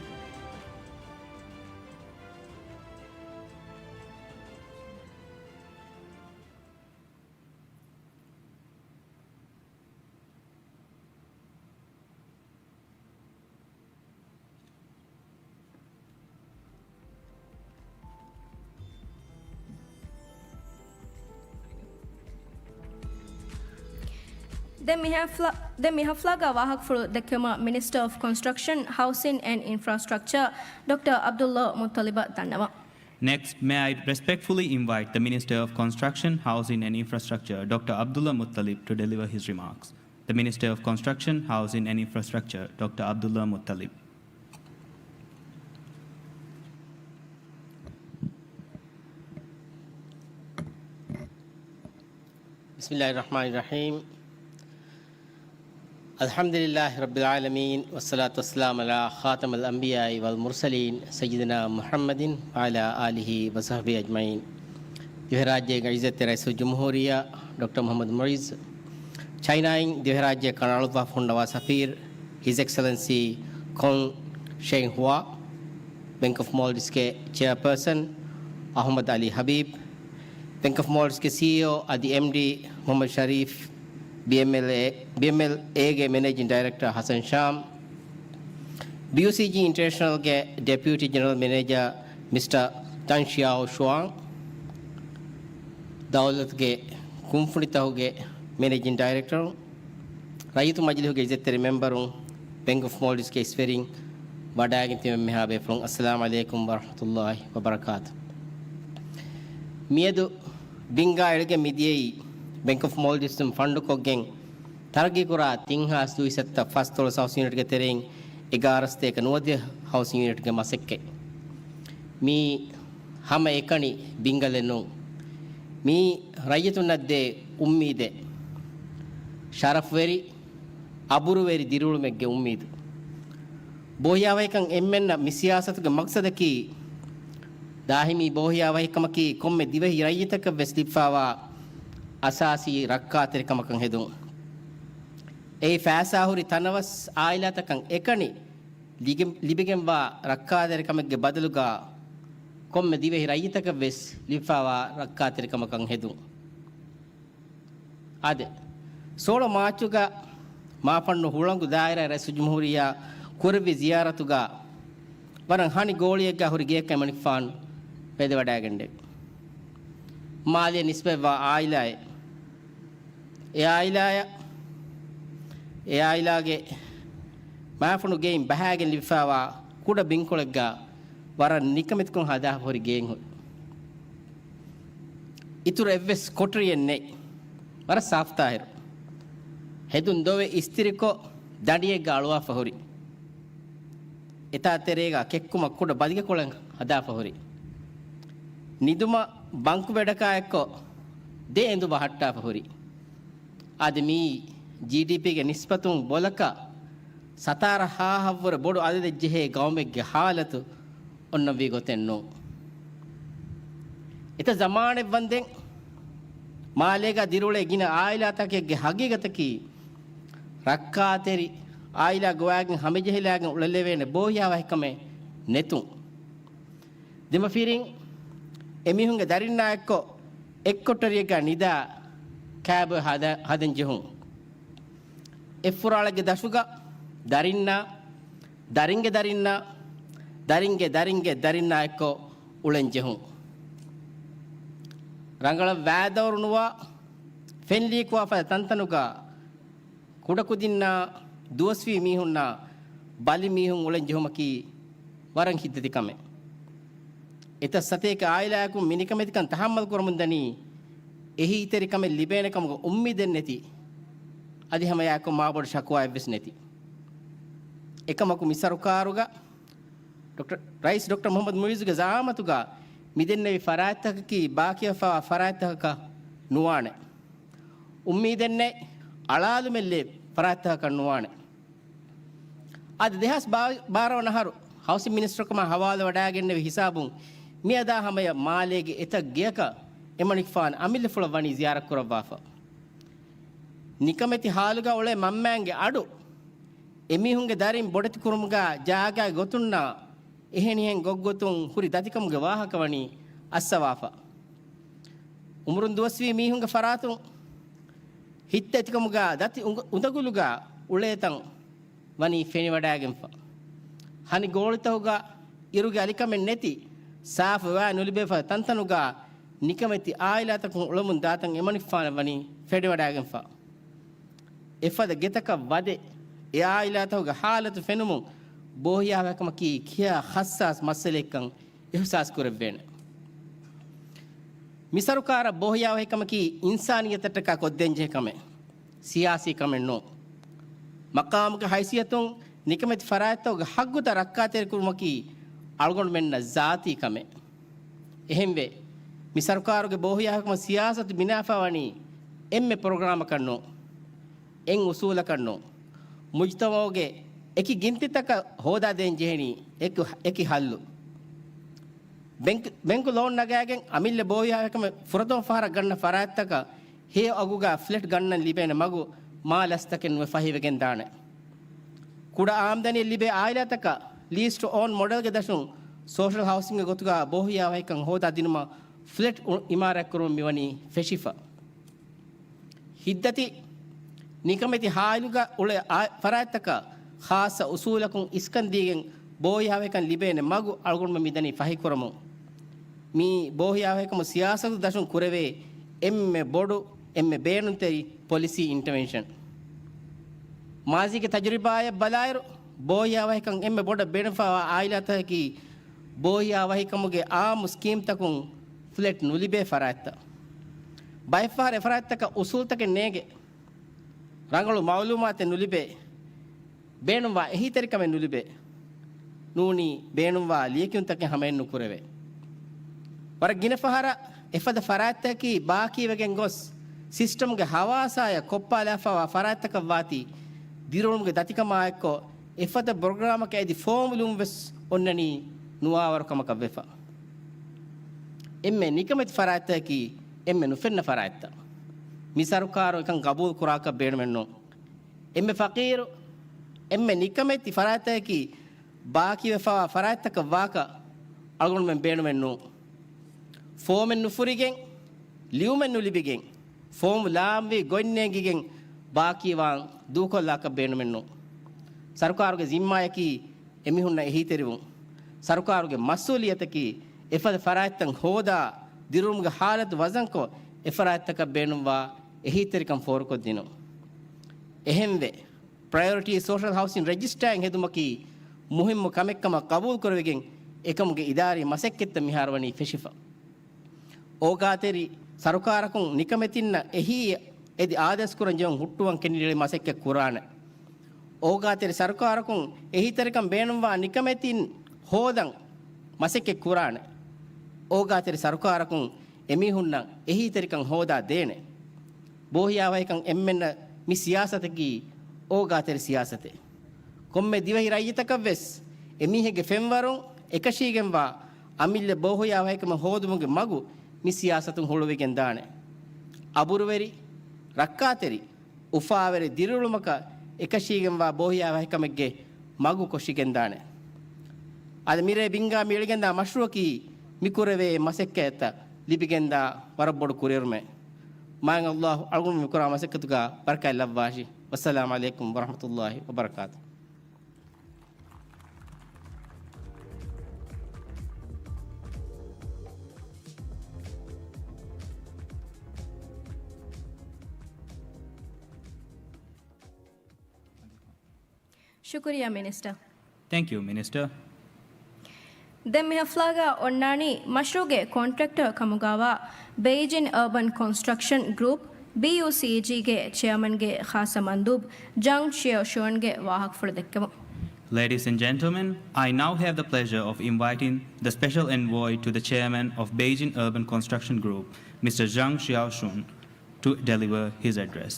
ދެން މި ހަފްލާ-، ދެން މި ހަފްލާގަ ވާހަކަފުޅު ދެއްކެވުމަށް މިނިސްޓަރ އޮފް ކޮންސްޓްރަކްޝަން، ހައުސިން އެންޑް އިންފްރާސްޓްރަކްޗަރ ޑޮކްޓަރ ޢަބްދުﷲ މުއްޠަލިބަށް ދަންނަވަން. Next, may I respectfully invite the Minister of Construction, Housing and Infrastructure, Doctor Abdullah Muttalib, to deliver his remarks. The Minister of Construction, Housing and Infrastructure, Doctor Abdullah Muttalib. بسم الله الرحمن الرحيم. الحمد لله رب العالمين، والصلاة والسلام على خاتم الأنبياء والمرسلين، سيدنا محمد وعلى آله وصحبه أجمعين. ދިވެހިރާއްޖޭގެ ޢިއްޒަތްތެރި ރައީސުލްޖުމްހޫރިއްޔާ ޑޮކްޓަރ މުޙައްމަދު މުޢިއްޒު، ޗައިނާއިން ދިވެހިރާއްޖެއަށް ކަނޑައަޅުއްވާފަ ހުންނަވާ ސަފީރު، ހިޒް އެކްސެލެންސީ ކޮން ޝެން ހުއާ، ބެންކް އޮފް މޯލްޑިވްސްގެ ޗެއާޕާސަން އަޙްމަދު ޢަލީ ޙަބީބް، ބެންކް އޮފް މޯލްޑިވްސްގެ ސީއީއޯ އަދި އެމްޑީ މުޙައްމަދު ޝަރީފް، ބީއެމްއެލްއޭ، ބީއެމްއެލްއޭގެ މެނޭޖިން ޑައިރެކްޓަރ ހަސަން ޝާމް، ބީޔޫސީޖީ އިންޓަރނޭޝަނަލްގެ ޑެޕިއުޓީ ޖެނެރަލް މެނޭޖަރ މިސްޓަރ ތަން ޝިޔާއޯ ޝުވާން، ދައުލަތުގެ ކުންފުނިތަކުގެ މެނޭޖިން ޑައިރެކްޓަރު، ރައްޔިތު މަޖިލިހުގެ އިއްޒަތްތެރި މެމްބަރުން، ބެންކް އޮފް މޯލްޑިވްސްގެ އިސްވެރިން، ވަޑައިގެން ތިބެ މިހާ ބޭފުޅުން، އައްސަލާމު ޢަލައިކުމް ވަރަޙްމަތުﷲ ވަބަރަކާތު. މިއަދު ބިންގާ އެޅިގެން މިދިޔައީ ބެންކް އޮފް މޯލްޑިވްސް ފަންޑުކޮށް ގެން ތަރައްގީކުރާ ތިން ހާސް ދުވިސައްތަ ފަސްދޮޅަސް ހައުސިން ޔުނިޓްގެ ތެރެއިން އެގާރަ ސަތޭކަ ނުވަދިހަ ހައުސިން ޔުނިޓްގެ މަސައްކަތް. މީ ހަމައެކަނި ބިންގަލެއް ނޫން. މީ ރައްޔިތުންނަށް ދޭ އުއްމީދެއް. ޝަރަފްވެރި، އަބުރުވެރި ދިރިއުޅުމެއްގެ އުއްމީދު. ބޯހިޔާވަހިކަން އެންމެންނަށް މި ސިޔާސަތުގެ މަގްސަދަކީ، ދާއިމީ ބޯހިޔާވަހިކަމަކީ ކޮންމެ ދިވެހި ރައްޔިތަކަށް ވެސް ލިބިފާވާ އަސާސީ ރައްކާތެރިކަމަކަށް ހެދުން. އެއީ ފައިސާހުރި ތަނަވަސް އާއިލާތަކަށް އެކަނި ލިގެ-، ލިބިގެންވާ ރައްކާތެރިކަމެއްގެ ބަދަލުގަ ކޮންމެ ދިވެހި ރައްޔިތަކަށް ވެސް ލިބިފާވާ ރައްކާތެރިކަމަކަށް ހެދުން. އާދެ، ސޯޅަ މާޗުގަ މާފަންނު ހުޅަނގު ދާއިރާ ރައީސުލްޖުމްހޫރިއްޔާ ކުރެއްވި ޒިޔާރަތުގަ ވަރަށް ހަނި ގޯޅިއެއްގަ ހުރި ގެއަކަށް އެމަނިކުފާނު ވެދެވަޑައިގެންނެވި. މާލެ ނިސްބަތްވާ އާއިލާއެއް. އެ އާއިލާޔަށް، އެ އާއިލާގެ މާފަންނު ގެއިން ބަހާގެން ލިބިފާވާ ކުޑަ ބިންކޮޅެއްގަ ވަރަށް ނިކަމެތިކޮށް ހަދާފަ ހުރި ގެއެއް ހުރި. އިތުރު އެއްވެސް ކޮޓަރިއެއް ނެތް. ވަރަށް ސާފުތާހިރު. ހެދުން ދޮވެ އިސްތިރިކޮށް ދަނޑިއެއްގަ އަޅުވާފަ ހުރި. އެތާ ތެރޭގަ ކެއްކުމަށް ކުޑަ ބަލިގެ ކޮޅެއް ހަދާފަ ހުރި. ނިދުމަށް ބަންކު ބެޑަކާ އެއްކޮށް ދެ އެނދު ބަހައްޓާފަ ހުރި. އަދި މިއީ ޖީޑީޕީގެ ނިސްބަތުން ބޮލަކަށް ސަތާރަ ހާހަށްވުރެ ބޮޑު އަދަދެއް ޖެހޭ ގައުމެއްގެ ހާލަތު އޮންނަންވީ ގޮތެއް ނޫން. އެތައް ޒަމާނެއް ވަންދެން މާލޭގަ ދިރިއުޅޭ ގިނަ އާއިލާތަކެއްގެ ހަގީގަތަކީ، ރައްކާތެރި އާއިލާ ގޮވާގެން ހަމަޖެހިލާގެން އުޅެލެވޭނެ ބޯހިޔާވަހިކަމެއް ނެތުން. ދެމަފިރިން އެމީހުންގެ ދަރިންނާ އެއްކޮށް އެއްކޮޓަރިއެއްގަ ނިދާ ކާބޮއެ ހަދަ-، ހަދަން ޖެހުން. އެއްފުރާޅެއްގެ ދަށުގަ ދަރިންނާ، ދަރިންގެ ދަރިންނާ، ދަރިންގެ ދަރިންގެ ދަރިންނާ އެއްކޮށް އުޅެން ޖެހުން. ރަނގަޅަށް ވައިދައުރު ނުވާ، ފެން ލީކުވާ ފަދަ ތަންތަނުގަ ކުޑަކުދިންނާ، ދުވަސްވީ މީހުންނާ ބަލި މީހުން އުޅެން ޖެހުމަކީ ވަރަށް ހިތްދަތި ކަމެއް. އެތައް ސަތޭކަ އާއިލާއަކުން މި ނިކަމެތިކަން ތަހައްމަލް ކުރަމުން ދަނީ، އެހީތެރިކަމެއް ލިބޭނެ ކަމުގެ އުއްމީދެއް ނެތި، އަދި ހަމައެއާއެކު މާބޮޑު ޝަކުވާއެއްވެސް ނެތި. އެކަމަކު މި ސަރުކާރުގަ ޑޮކްޓަރ، ރައީސް ޑޮކްޓަރ މުހައްމަދު މުއިއްޒުގެ ޒައާމަތުގަ މިދެންނެވި ފަރާތްތަކަކީ ބާކީވެފަވާ ފަރާތްތަކަކަށް ނުވާނެ. އުއްމީދެއް ނެތް، އަޅާލުމެއް ލެއް ފަރާތްތަކަކަށް ނުވާނެ. އަދި ދެހާސް ބާރަ ވަނަ އަހަރު ހައުސިން މިނިސްޓަރުކަމާ ހަވާލުވަޑައިގެންނެވި ހިސާބުން މިއަދާ ހަމަޔަށް މާލޭގެ އެތައް ގެޔަކަށް އެމަނިކުފާނު އަމިއްލަފުޅަށް ވަނީ ޒިޔާރަތްކުރައްވާފަ. ނިކަމެތި ހާލުގަ އުޅޭ މަންމައިންގެ އަޑު އެމީހުންގެ ދަރިން ބޮޑެތިކުރުމުގަ ޖާގައި ގޮތުންނާ އެހެނިހެން ގޮށްގޮތުން ހުރި ދަތިކަމުގެ ވާހަކަ ވަނީ އައްސަވާފަ. އުމުރުން ދުވަސްވީ މީހުންގެ ފަރާތުން ހިތްދަތިކަމުގަ ދަތި އުނގ-، އުނދަގުލުގަ އުޅޭތަން ވަނީ ފެނިވަޑައިގެންފަ. ހަނި ގޯޅިތަކުގަ އިރުގެ އަލިކަމެއް ނެތި، ސާފު ވައި ނުލިބޭފަ ތަންތަނުގަ ނިކަމެތި އާއިލާތަކުން އުޅަމުން ދާތަން އެމަނިކުފާނަށް ވަނީ ފެނިވަޑައިގެންފަ. އެފަދަ ގެތަކަށް ވަދެ، އެ އާއިލާތަކުގެ ހާލަތު ފެނުމުން ބޯހިޔާވަހިކަމަކީ ކިހާ ހައްސާސް މައްސަލައެއްކަން އިހުސާސް ކުރެއްވޭނެ. މި ސަރުކާރަށް ބޯހިޔާވަހިކަމަކީ އިންސާނިއްޔަތަށްޓަކާ ކޮށްދޭންޖެހޭ ކަމެއް، ސިޔާސީ ކަމެއް ނޫން. މަޤާމުގެ ހައިސިއްޔަތުން ނިކަމެތި ފަރާތްތަކުގެ ހައްގުތައް ރައްކާތެރިކުރުމަކީ އަޅުގަނޑުމެންނަށް ޒާތީ ކަމެއް. އެހެންވެ، މި ސަރުކާރުގެ ބޯހިޔާވަހިކަމުގެ ސިޔާސަތު ބިނާވެފަ ވަނީ އެންމެ ޕްރޮގްރާމަކަށް ނޫން، އެއް އުސޫލަކަށް ނޫން. މުޖްތަމަޢުގެ އެކި ގިންތިތަކަށް ހޯދާދޭން ޖެހެނީ އެކު-، އެކި ހައްލު. ބެންކް، ބެންކު ލޯން ނަގާގެން އަމިއްލަ ބޯހިޔާވަހިކަމެއް ފުރަތަމަ ފަހަރަށް ގަންނަ ފަރާތްތަކަށް ހެޔޮ އަގުގަ ފްލެޓް ގަންނަން ލިބޭނެ މަގު މާ ލަސްތަކެއް ނުވެ ފަހިވެގެން ދާނެ. ކުޑަ އާމްދަނީއެއް ލިބޭ އާއިލާތަކަށް ލީސް ޓު އޯން މޮޑެލްގެ ދަށުން ސޯޝަލް ހައުސިންގ ގޮތުގަ ބޯހިޔާވަހިކަން ހޯދާ ދިނުމަށް ފްލެޓް އު-، އިމާރާތްކުރުމަށް މިވަނީ ފެށިފަ. ހިތްދަތި ނިކަމެތި ހާލުގަ އުޅޭ އާ-، ފަރާތްތަކަށް ޚާއްޞަ އުސޫލަކުން އިސްކަން ދީގެން ބޯހިޔާވަހިކަން ލިބޭނެ މަގު އަޅުގަނޑުމެން މިދަނީ ފަހިކުރަމުން. މިއީ ބޯހިޔާވަހިކަމުގެ ސިޔާސަތު ދަށުން ކުރެވޭ އެންމެ ބޮޑު، އެންމެ ބޭނުންތެރި ޕޮލިސީ އިންޓަވެންޝަން. މާޒީގެ ތަޖުރިބާއަށް ބަލާއިރު، ބޯހިޔާވަހިކަން އެންމެ ބޮޑަށް ބޭނުންފަވާ އާއިލާތަކަކީ ބޯހިޔާވަހިކަމުގެ އާއްމު ސްކީމްތަކުން ފްލެޓް ނުލިބޭ ފަރާތްތައް. ބައެއްފަހަރު އެފަރާތްތަކަށް އުސޫލުތަކެއް ނޭނގެ، ރަނގަޅު މައުލޫމާތެއް ނުލިބޭ، ބޭނުންވާ އެހީތެރިކަމެއް ނުލިބޭ، ނޫނީ ބޭނުންވާ ލިޔެކިޔުންތަކެއް ހަމައެއް ނުކުރެވޭ. ވަރަށް ގިނަ ފަހަރަށް އެފަދަ ފަރާތްތަކަކީ ބާކީވެގެން ގޮސް، ސިސްޓަމްގެ ހަވާސާޔަށް ކޮއްޕާލާފަވާ ފަރާތްތަކަށް ވާތީ، ދިރިއުޅުމުގެ ދަތިކަމާއެއްކޮ، އެފަދަ ޕްރޮގްރާމަކަށް އެދި ފޯމުލުން ވެސް އޮންނަނީ ނުވާވަރު ކަމަކަށް ވެފަ. އެންމެ ނިކަމެތި ފަރާތްތަކަކީ އެންމެ ނުފެންނަ ފަރާތްތައް. މި ސަރުކާރު އެކަން ގަބޫލު ކުރާކަށް ބޭނުމެއް ނޫން. އެންމެ ފަޤީރު، އެންމެ ނިކަމެތި ފަރާތްތަކަކީ ބާކީވެފަވާ ފަރާތްތަކަށް ވާކަށް އަޅުގަނޑުމެން ބޭނުމެއް ނޫން. ފޯމެއް ނުފުރިގެން، ލިޔުމެއް ނުލިބިގެން، ފޯމު ލާންވީ ގޮތް ނޭނގިގެން ބާކީވާން ދޫކޮށްލާކަށް ބޭނުމެއް ނޫން. ސަރުކާރުގެ ޒިންމާޔަކީ އެމީހުންނަށް އެހީތެރިވުން. ސަރުކާރުގެ މަސްއޫލިއްޔަތަކީ އެފަދަ ފަރާތްތައް ހޯދާ، ދިރިއުޅުމުގެ ހާލަތު ވަޒަންކޮށް، އެފަރާތްތަކަށް ބޭނުންވާ އެހީތެރިކަން ފޯރުކޮށްދިނުން. އެހެންވެ، ޕްރަޔޮރިޓީ ސޯޝަލް ހައުސިން ރެޖިސްޓާއިން ހެދުމަކީ މުހިއްމު ކަމެއްކަމަށް ޤަބޫލުކުރެވިގެން، އެކަމުގެ އިދާރީ މަސައްކަތްތައް މިހާރު ވަނީ ފެށިފަ. އޯގާތެރި ސަރުކާރަކުން ނިކަމެތިންނަށް އެހީ އެދި އާދޭސްކުރަން ޖެހުން ހުއްޓުވަން ކެނޑިޑޭޓް މަސައްކަތް ކުރާނެ. އޯގާތެރި ސަރުކާރަކުން އެހީތެރިކަން ބޭނުންވާ ނިކަމެތިން ހޯދަން މަސައްކަތް ކުރާނެ. އޯގާތެރި ސަރުކާރަކުން އެމީހުންނަށް އެހީތެރިކަން ހޯދާ ދޭނެ. ބޯހިޔާވަހިކަން އެންމެންނަށް މި ސިޔާސަތަކީ އޯގާތެރި ސިޔާސަތެއް. ކޮންމެ ދިވެހި ރައްޔިތަކަށްވެސް އެމީހެއްގެ ފެންވަރުން އެކަށީގެންވާ އަމިއްލަ ބޯހިޔާވަހިކަމެއް ހޯދުމުގެ މަގު މި ސިޔާސަތުން ހުޅުވިގެން ދާނެ. އަބުރުވެރި، ރައްކާތެރި، އުފާވެރި ދިރިއުޅުމަކަށް އެކަށީގެންވާ ބޯހިޔާވަހިކަމެއްގެ މަގު ކޮށިގެންދާނެ. އަދި މިރޭ ބިންގާ މި އެޅިގެންދާ މަޝްރޫއަކީ މި ކުރެވޭ މަސައްކަތްތައް ލިބިގެންދާ ވަރަށް ބޮޑު ކުރިއެރުމެއް. މާތް ﷲ އަޅުގަނޑު މިކުރާ މަސައްކަތުގަ ބަރަކާތް ލައްވާށި. ވައްސަލާމް ޢަލައިކުމް ވަރަޙްމަތުﷲ ވަބަރަކާތު. ޝުކުރިއްޔާ މިނިސްޓަރ. Thank you, Minister. ދެން މި ހަފްލާގަ އޮންނާނީ މަޝްރޫގެ ކޮންޓްރެކްޓަރ ކަމުގަވާ ބެއިޖިން އަރބަން ކޮންސްޓްރަކްޝަން ގްރޫޕް، ބީޔޫސީޖީގެ ޗެއަރމަންގެ ޚާއްސަ މަންދޫބް ޖަންގް ޝިޔައު ޝުވަންގެ ވާހަކަފުޅު ދެއްކެމުން. Ladies and gentlemen, I now have the pleasure of inviting the special envoy to the chairman of Beijing Urban Construction Group, Mister Zhang Xiaoshun, to deliver his address.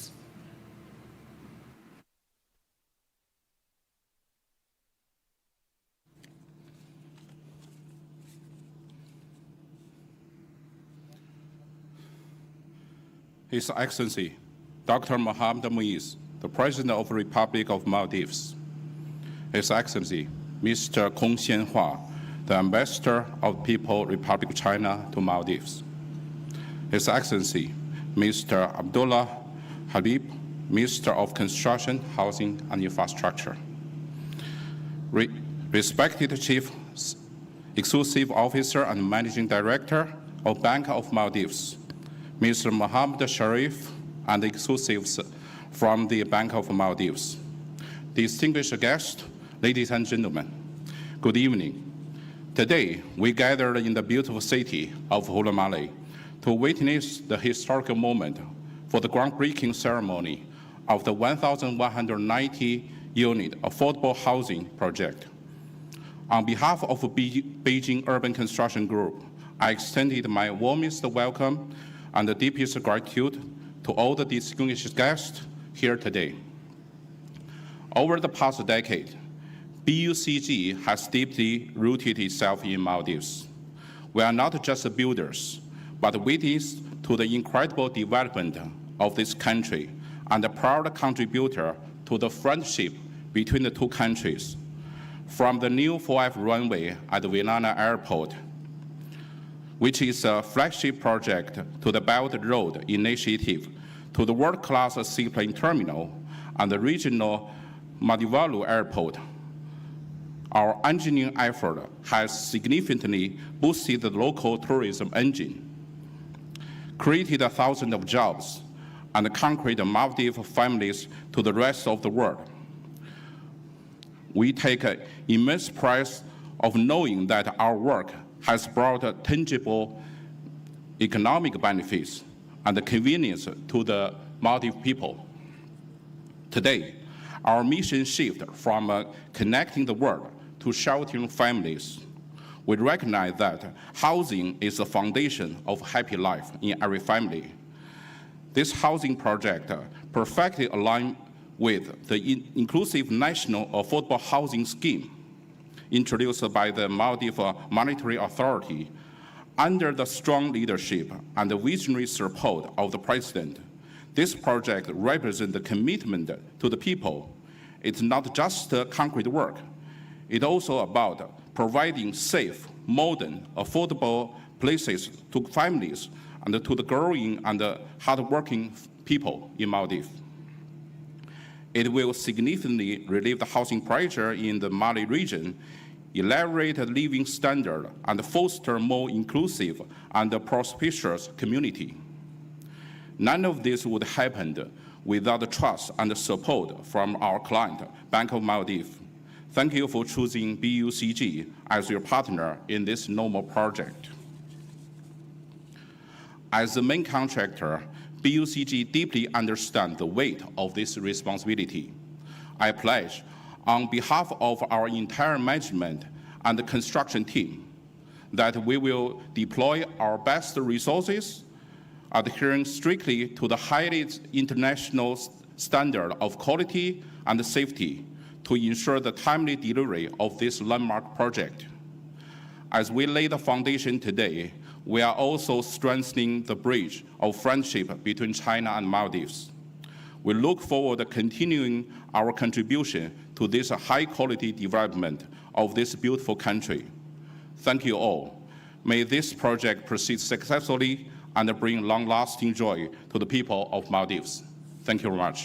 His Excellency, Doctor Mohamed Moïse, the President of the Republic of Maldives. His Excellency, Mister Kong Xianhua, the Ambassador of the People Republic of China to Maldives. His Excellency, Mister Abdullah Habib, Minister of Construction, Housing and Infrastructure. Re-, respected Chief Executive Officer and Managing Director of Bank of Maldives, Mister Mohammad Sharif, and executives from the Bank of Maldives. Distinguished guests, ladies and gentlemen, good evening. Today, we gathered in the beautiful city of Hula Male to witness the historical moment for the groundbreaking ceremony of the one thousand one hundred ninety unit affordable housing project. On behalf of Be-, Beijing Urban Construction Group, I extended my warmest welcome and the deepest gratitude to all the distinguished guests here today. Over the past decade, B U C G has deeply rooted itself in Maldives. We are not just builders, but witness to the incredible development of this country and a proud contributor to the friendship between the two countries. From the new four F runway at Vientiane Airport, which is a flagship project, to the Belt Road Initiative, to the world-class seaplane terminal and the regional Madivalu Airport, our engineering effort has significantly boosted the local tourism engine, created thousands of jobs, and connected Maldives families to the rest of the world. We take immense pride of knowing that our work has brought tangible economic benefits and convenience to the Maldives people. Today, our mission shifts from, uh, connecting the world to sheltering families. We recognize that housing is the foundation of happy life in every family. This housing project, uh, perfectly aligns with the in-, inclusive national affordable housing scheme introduced by the Maldives Monetary Authority under the strong leadership and the visionary support of the President. This project represents the commitment to the people. It's not just, uh, concrete work. It's also about providing safe, modern, affordable places to families and to the growing and hardworking people in Maldives. It will significantly relieve the housing pressure in the Mali region, elevate the living standard, and foster more inclusive and prosperous community. None of this would happen without the trust and the support from our client, Bank of Maldives. Thank you for choosing B U C G as your partner in this noble project. As the main contractor, B U C G deeply understands the weight of this responsibility. I pledge, on behalf of our entire management and the construction team, that we will deploy our best resources, adhering strictly to the highest international s-, standard of quality and safety, to ensure the timely delivery of this landmark project. As we lay the foundation today, we are also strengthening the bridge of friendship between China and Maldives. We look forward to continuing our contribution to this high-quality development of this beautiful country. Thank you all. May this project proceed successfully and bring long-lasting joy to the people of Maldives. Thank you very much.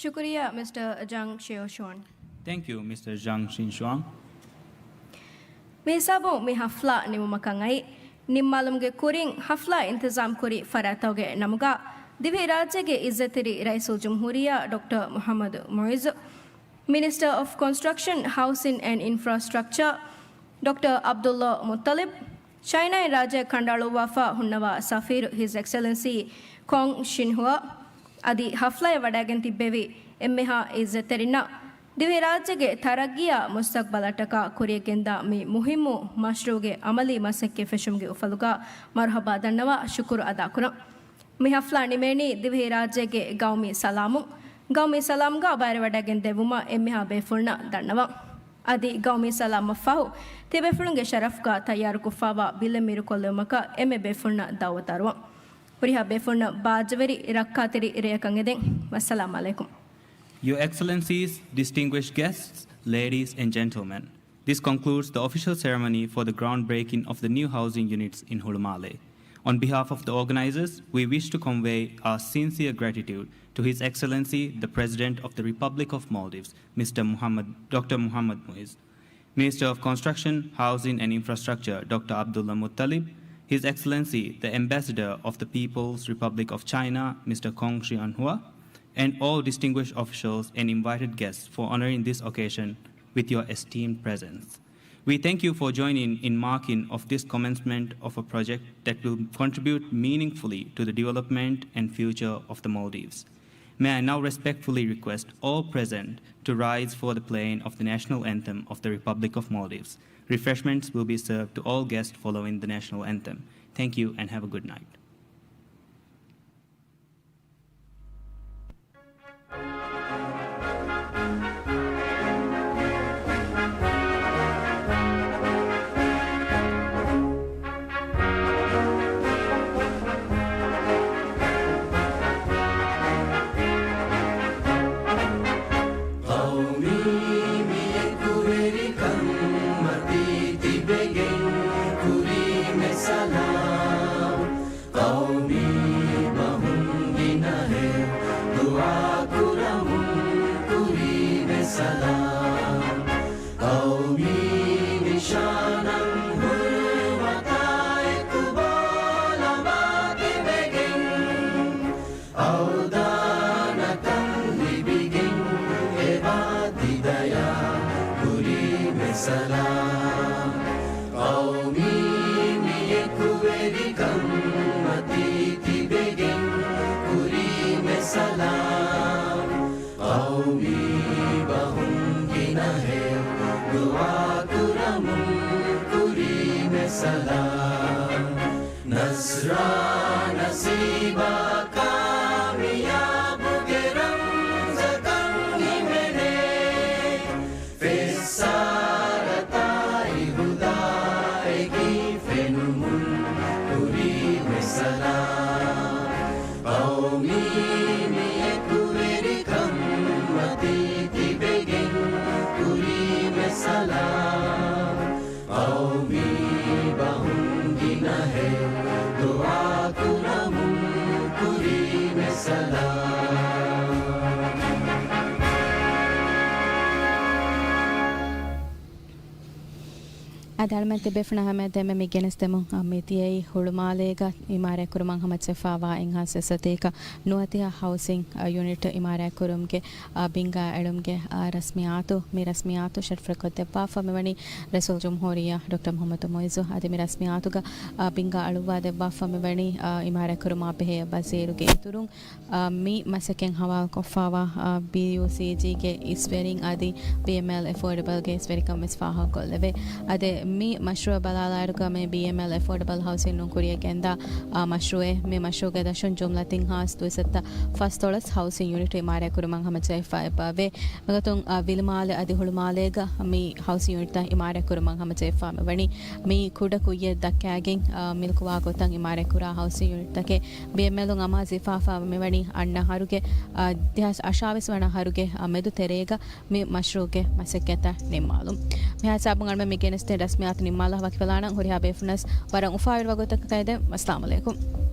ޝުކުރިއްޔާ، މިސްޓަރ ޖަންގް ޝިއޯޝުވާން. Thank you, Mister Zhang Xinshuang. މިހިސާބުން މި ހަފްލާ ނިމުމަކަށް އައި، ނިންމާލުމުގެ ކުރިން ހަފްލާ އިންތިޒާމް ކުރި ފަރާތްތަކުގެ ނަމުގަ ދިވެހިރާއްޖޭގެ އިއްޒަތްތެރި ރައީސުލްޖުމްހޫރިއްޔާ ޑޮކްޓަރ މުޙައްމަދު މުޢިއްޒު، މިނިސްޓަރ އޮފް ކޮންސްޓްރަކްޝަން، ހައުސިން އެންޑް އިންފްރާސްޓްރަކްޗާ ޑޮކްޓަރ ޢަބްދުﷲ މުއްޠަލިބް، ޗައިނާއިން ރާއްޖެ ކަނޑައަޅުއްވާފަ ހުންނަވާ ސަފީރު ހިޒް އެކްސެލެންސީ ކޮން ޝިންހުއާ އަދި ހަފްލާއަށް ވަޑައިގެން ތިއްބެވި އެންމެހާ އިއްޒަތްތެރިންނަށް ދިވެހިރާއްޖޭގެ ތަރައްގީއާ މުސްތަގްބަލަށްޓަކާ ކުރިޔަށްގެންދާ މި މުހިއްމު މަޝްރޫޢުގެ ޢަމަލީ މަސައްކަތް ފެށުމުގެ އުފަލުގަ މަރުޙަބާ ދަންނަވާ ޝުކުރު އަދާކުރަން. މި ހަފްލާ ނިމޭނީ ދިވެހިރާއްޖޭގެ ގައުމީ ސަލާމުން، ގައުމީ ސަލާމްގަ ބައިވެވަޑައިގެން ދެއްވުމަށް އެންމެހާ ބޭފުޅުންނަށް ދަންނަވަން. އަދި ގައުމީ ސަލާމަށްފަހު ތިބޭފުޅުންގެ ޝަރަފްގަ ތައްޔާރުކޮށްފައިވާ ބިލެއް މިރުކޮށްލެވުމަކަށް އެންމެ ބޭފުޅުންނަށް ދައުވަތު އަރުވަން. ހުރިހާ ބޭފުޅުންނަށް ބާއްޖަވެރި ރައްކާތެރި ރެއަކަށް އެދެން. ވައްސަލާމް ޢަލައިކުމް. Your Excellencies, distinguished guests, ladies and gentlemen, this concludes the official ceremony for the groundbreaking of the new housing units in Hulumale. On behalf of the organizers, we wish to convey our sincere gratitude to His Excellency, the President of the Republic of Maldives, Mister Muhammad, Doctor Muhammad Muiz, Minister of Construction, Housing and Infrastructure, Doctor Abdullah Muttalib, His Excellency, the Ambassador of the People's Republic of China, Mister Kong Xianhua, and all distinguished officials and invited guests for honoring this occasion with your esteemed presence. We thank you for joining in marking of this commencement of a project that will contribute meaningfully to the development and future of the Maldives. May I now respectfully request all present to rise for the playing of the national anthem of the Republic of Maldives. Refreshments will be served to all guests following the national anthem. Thank you and have a good night. ޤައުމީ މި އެކުވެރިކަން މަތީ ތިބެގެން ކުރީމެ ސަލާމް. ޤައުމީ ބަހުން ގިނަހެޔޮ ދުޢާ ކުރަމުން ކުރީމެ ސަލާމް. ޤައުމީ ނިޝާނަށް ހުރުމަތާ އެކު ބޯލަމާ ތިބެގެން އަވްދާނަކަން ލިބިގެން އެބާ ތި ދަޔާ ކުރީމެ ސަލާމް. ޤައުމީ މި އެކުވެރިކަން މަތީ ތިބެގެން ކުރީމެ ސަލާމް. ޤައުމީ ބަހުން ގިނަހެޔޮ ދުޢާ ކުރަމުން ކުރީމެ ސަލާމް. ނަޞްރާ ނަސީބާ ކާމިޔާބުގެ ރަމްޒަކަށް ހިމެނޭ. ފެއްސާރަތާއި ހުދާއެކީ ފެނުމުން ކުރީމެ ސަލާމް. ދުޢާ ކުރަމުން ކުރީމެ ސަލާމް. އަދި އަޅުމެން ތިބޭފުޅުންނާ ހަމަޔަށް ދެންމެ މި ގެނެސްދެމުން، އަ، މި ދިޔައީ ހުޅުމާލޭގަ އިމާރާތްކުރުމަށް ހަމަޖެހިފައިވާ އެއްހާސް އެއްސަތޭކަ ނުވަދިހަ ހައުސިން، އަ، ޔުނިޓް އިމާރާތްކުރުމުގެ، އަ، ބިންގާ އެޅުމުގެ، އަ، ރަސްމިއްޔާތު، މި ރަސްމިއްޔާތު ޝަރަފުވެރިކޮށްދެއްވާފަ މިވަނީ ރައީސުލްޖުމްހޫރިއްޔާ ޑޮކްޓަރ މުޙައްމަދު މުޢިއްޒު. އަދި މި ރަސްމިއްޔާތުގަ، އަ، ބިންގާ އަޅުއްވާ ދެއްވާފަ މިވަނީ، އަ، އިމާރާތްކުރުމާ ބެހޭ ވަޒީރުގެ އިތުރުން، އާ، މި މަސައްކަތް ހަވާލުކޮށްފައިވާ، އާ، ބީޔޫސީޖީގެ އިސްވެރިން އަދި ބީއެމްއެލް އެފޯޑަބަލްގެ އިސްވެރިކަން ވެސް ފާހަގަކޮށްލެވޭ. އަދި މި މަޝްރޫޢަށް ބަލާލާއިރުގަ މި ބީއެމްއެލް އެފޯޑަބަލް ހައުސިން ނޫން ކުރިއަށް ގެންދާ، އާ، މަޝްރޫޢެއް. މި މަޝްރޫޢުގެ ދަށުން ޖުމްލަތިން ހާސް ދުއިސައްތަ ފަސްދޮޅަސް ހައުސިން ޔުނިޓް އިމާރާތްކުރުމަށް ހަމަޖެހިފައި އެބައެވެ. މިގޮތުން، އާ، ވިލުމާލެ އަދި ހުޅުމާލޭގަ މި ހައުސިން ޔުނިޓްތައް އިމާރާތްކުރުމަށް ހަމަޖެހިފަ މިވަނީ. މި ކުޑަ ކުއްޔަށް ދައްކާގެން، އާ، މިލްކުވާ ގޮތަށް އިމާރާތްކުރާ ހައުސިން ޔުނިޓްތަކެއް. ބީއެމްއެލުން އަމާޒުވެފައިވާ މިވަނީ އަންނަ އަހަރުގެ، އަ، ދެހާސް އަށާވީސް ވަނަ އަހަރުގެ، އަ، މެދު ތެރޭގަ މި މަޝްރޫޢުގެ މަސައްކަތްތައް ނިންމާލުން. މިހާ ހިސާބުން އަޅުމެން މި ގެނެސްދިން ރަސްމިއްޔާތު ނިންމާލާ ވަކިވެލާނަން. ހުރިހާ ބޭފުޅުންނަށް ވަރަށް އުފާވެރި ވަގުތަކަށް ކައިދެން. އައްސަލާމު ޢަލައިކުމް.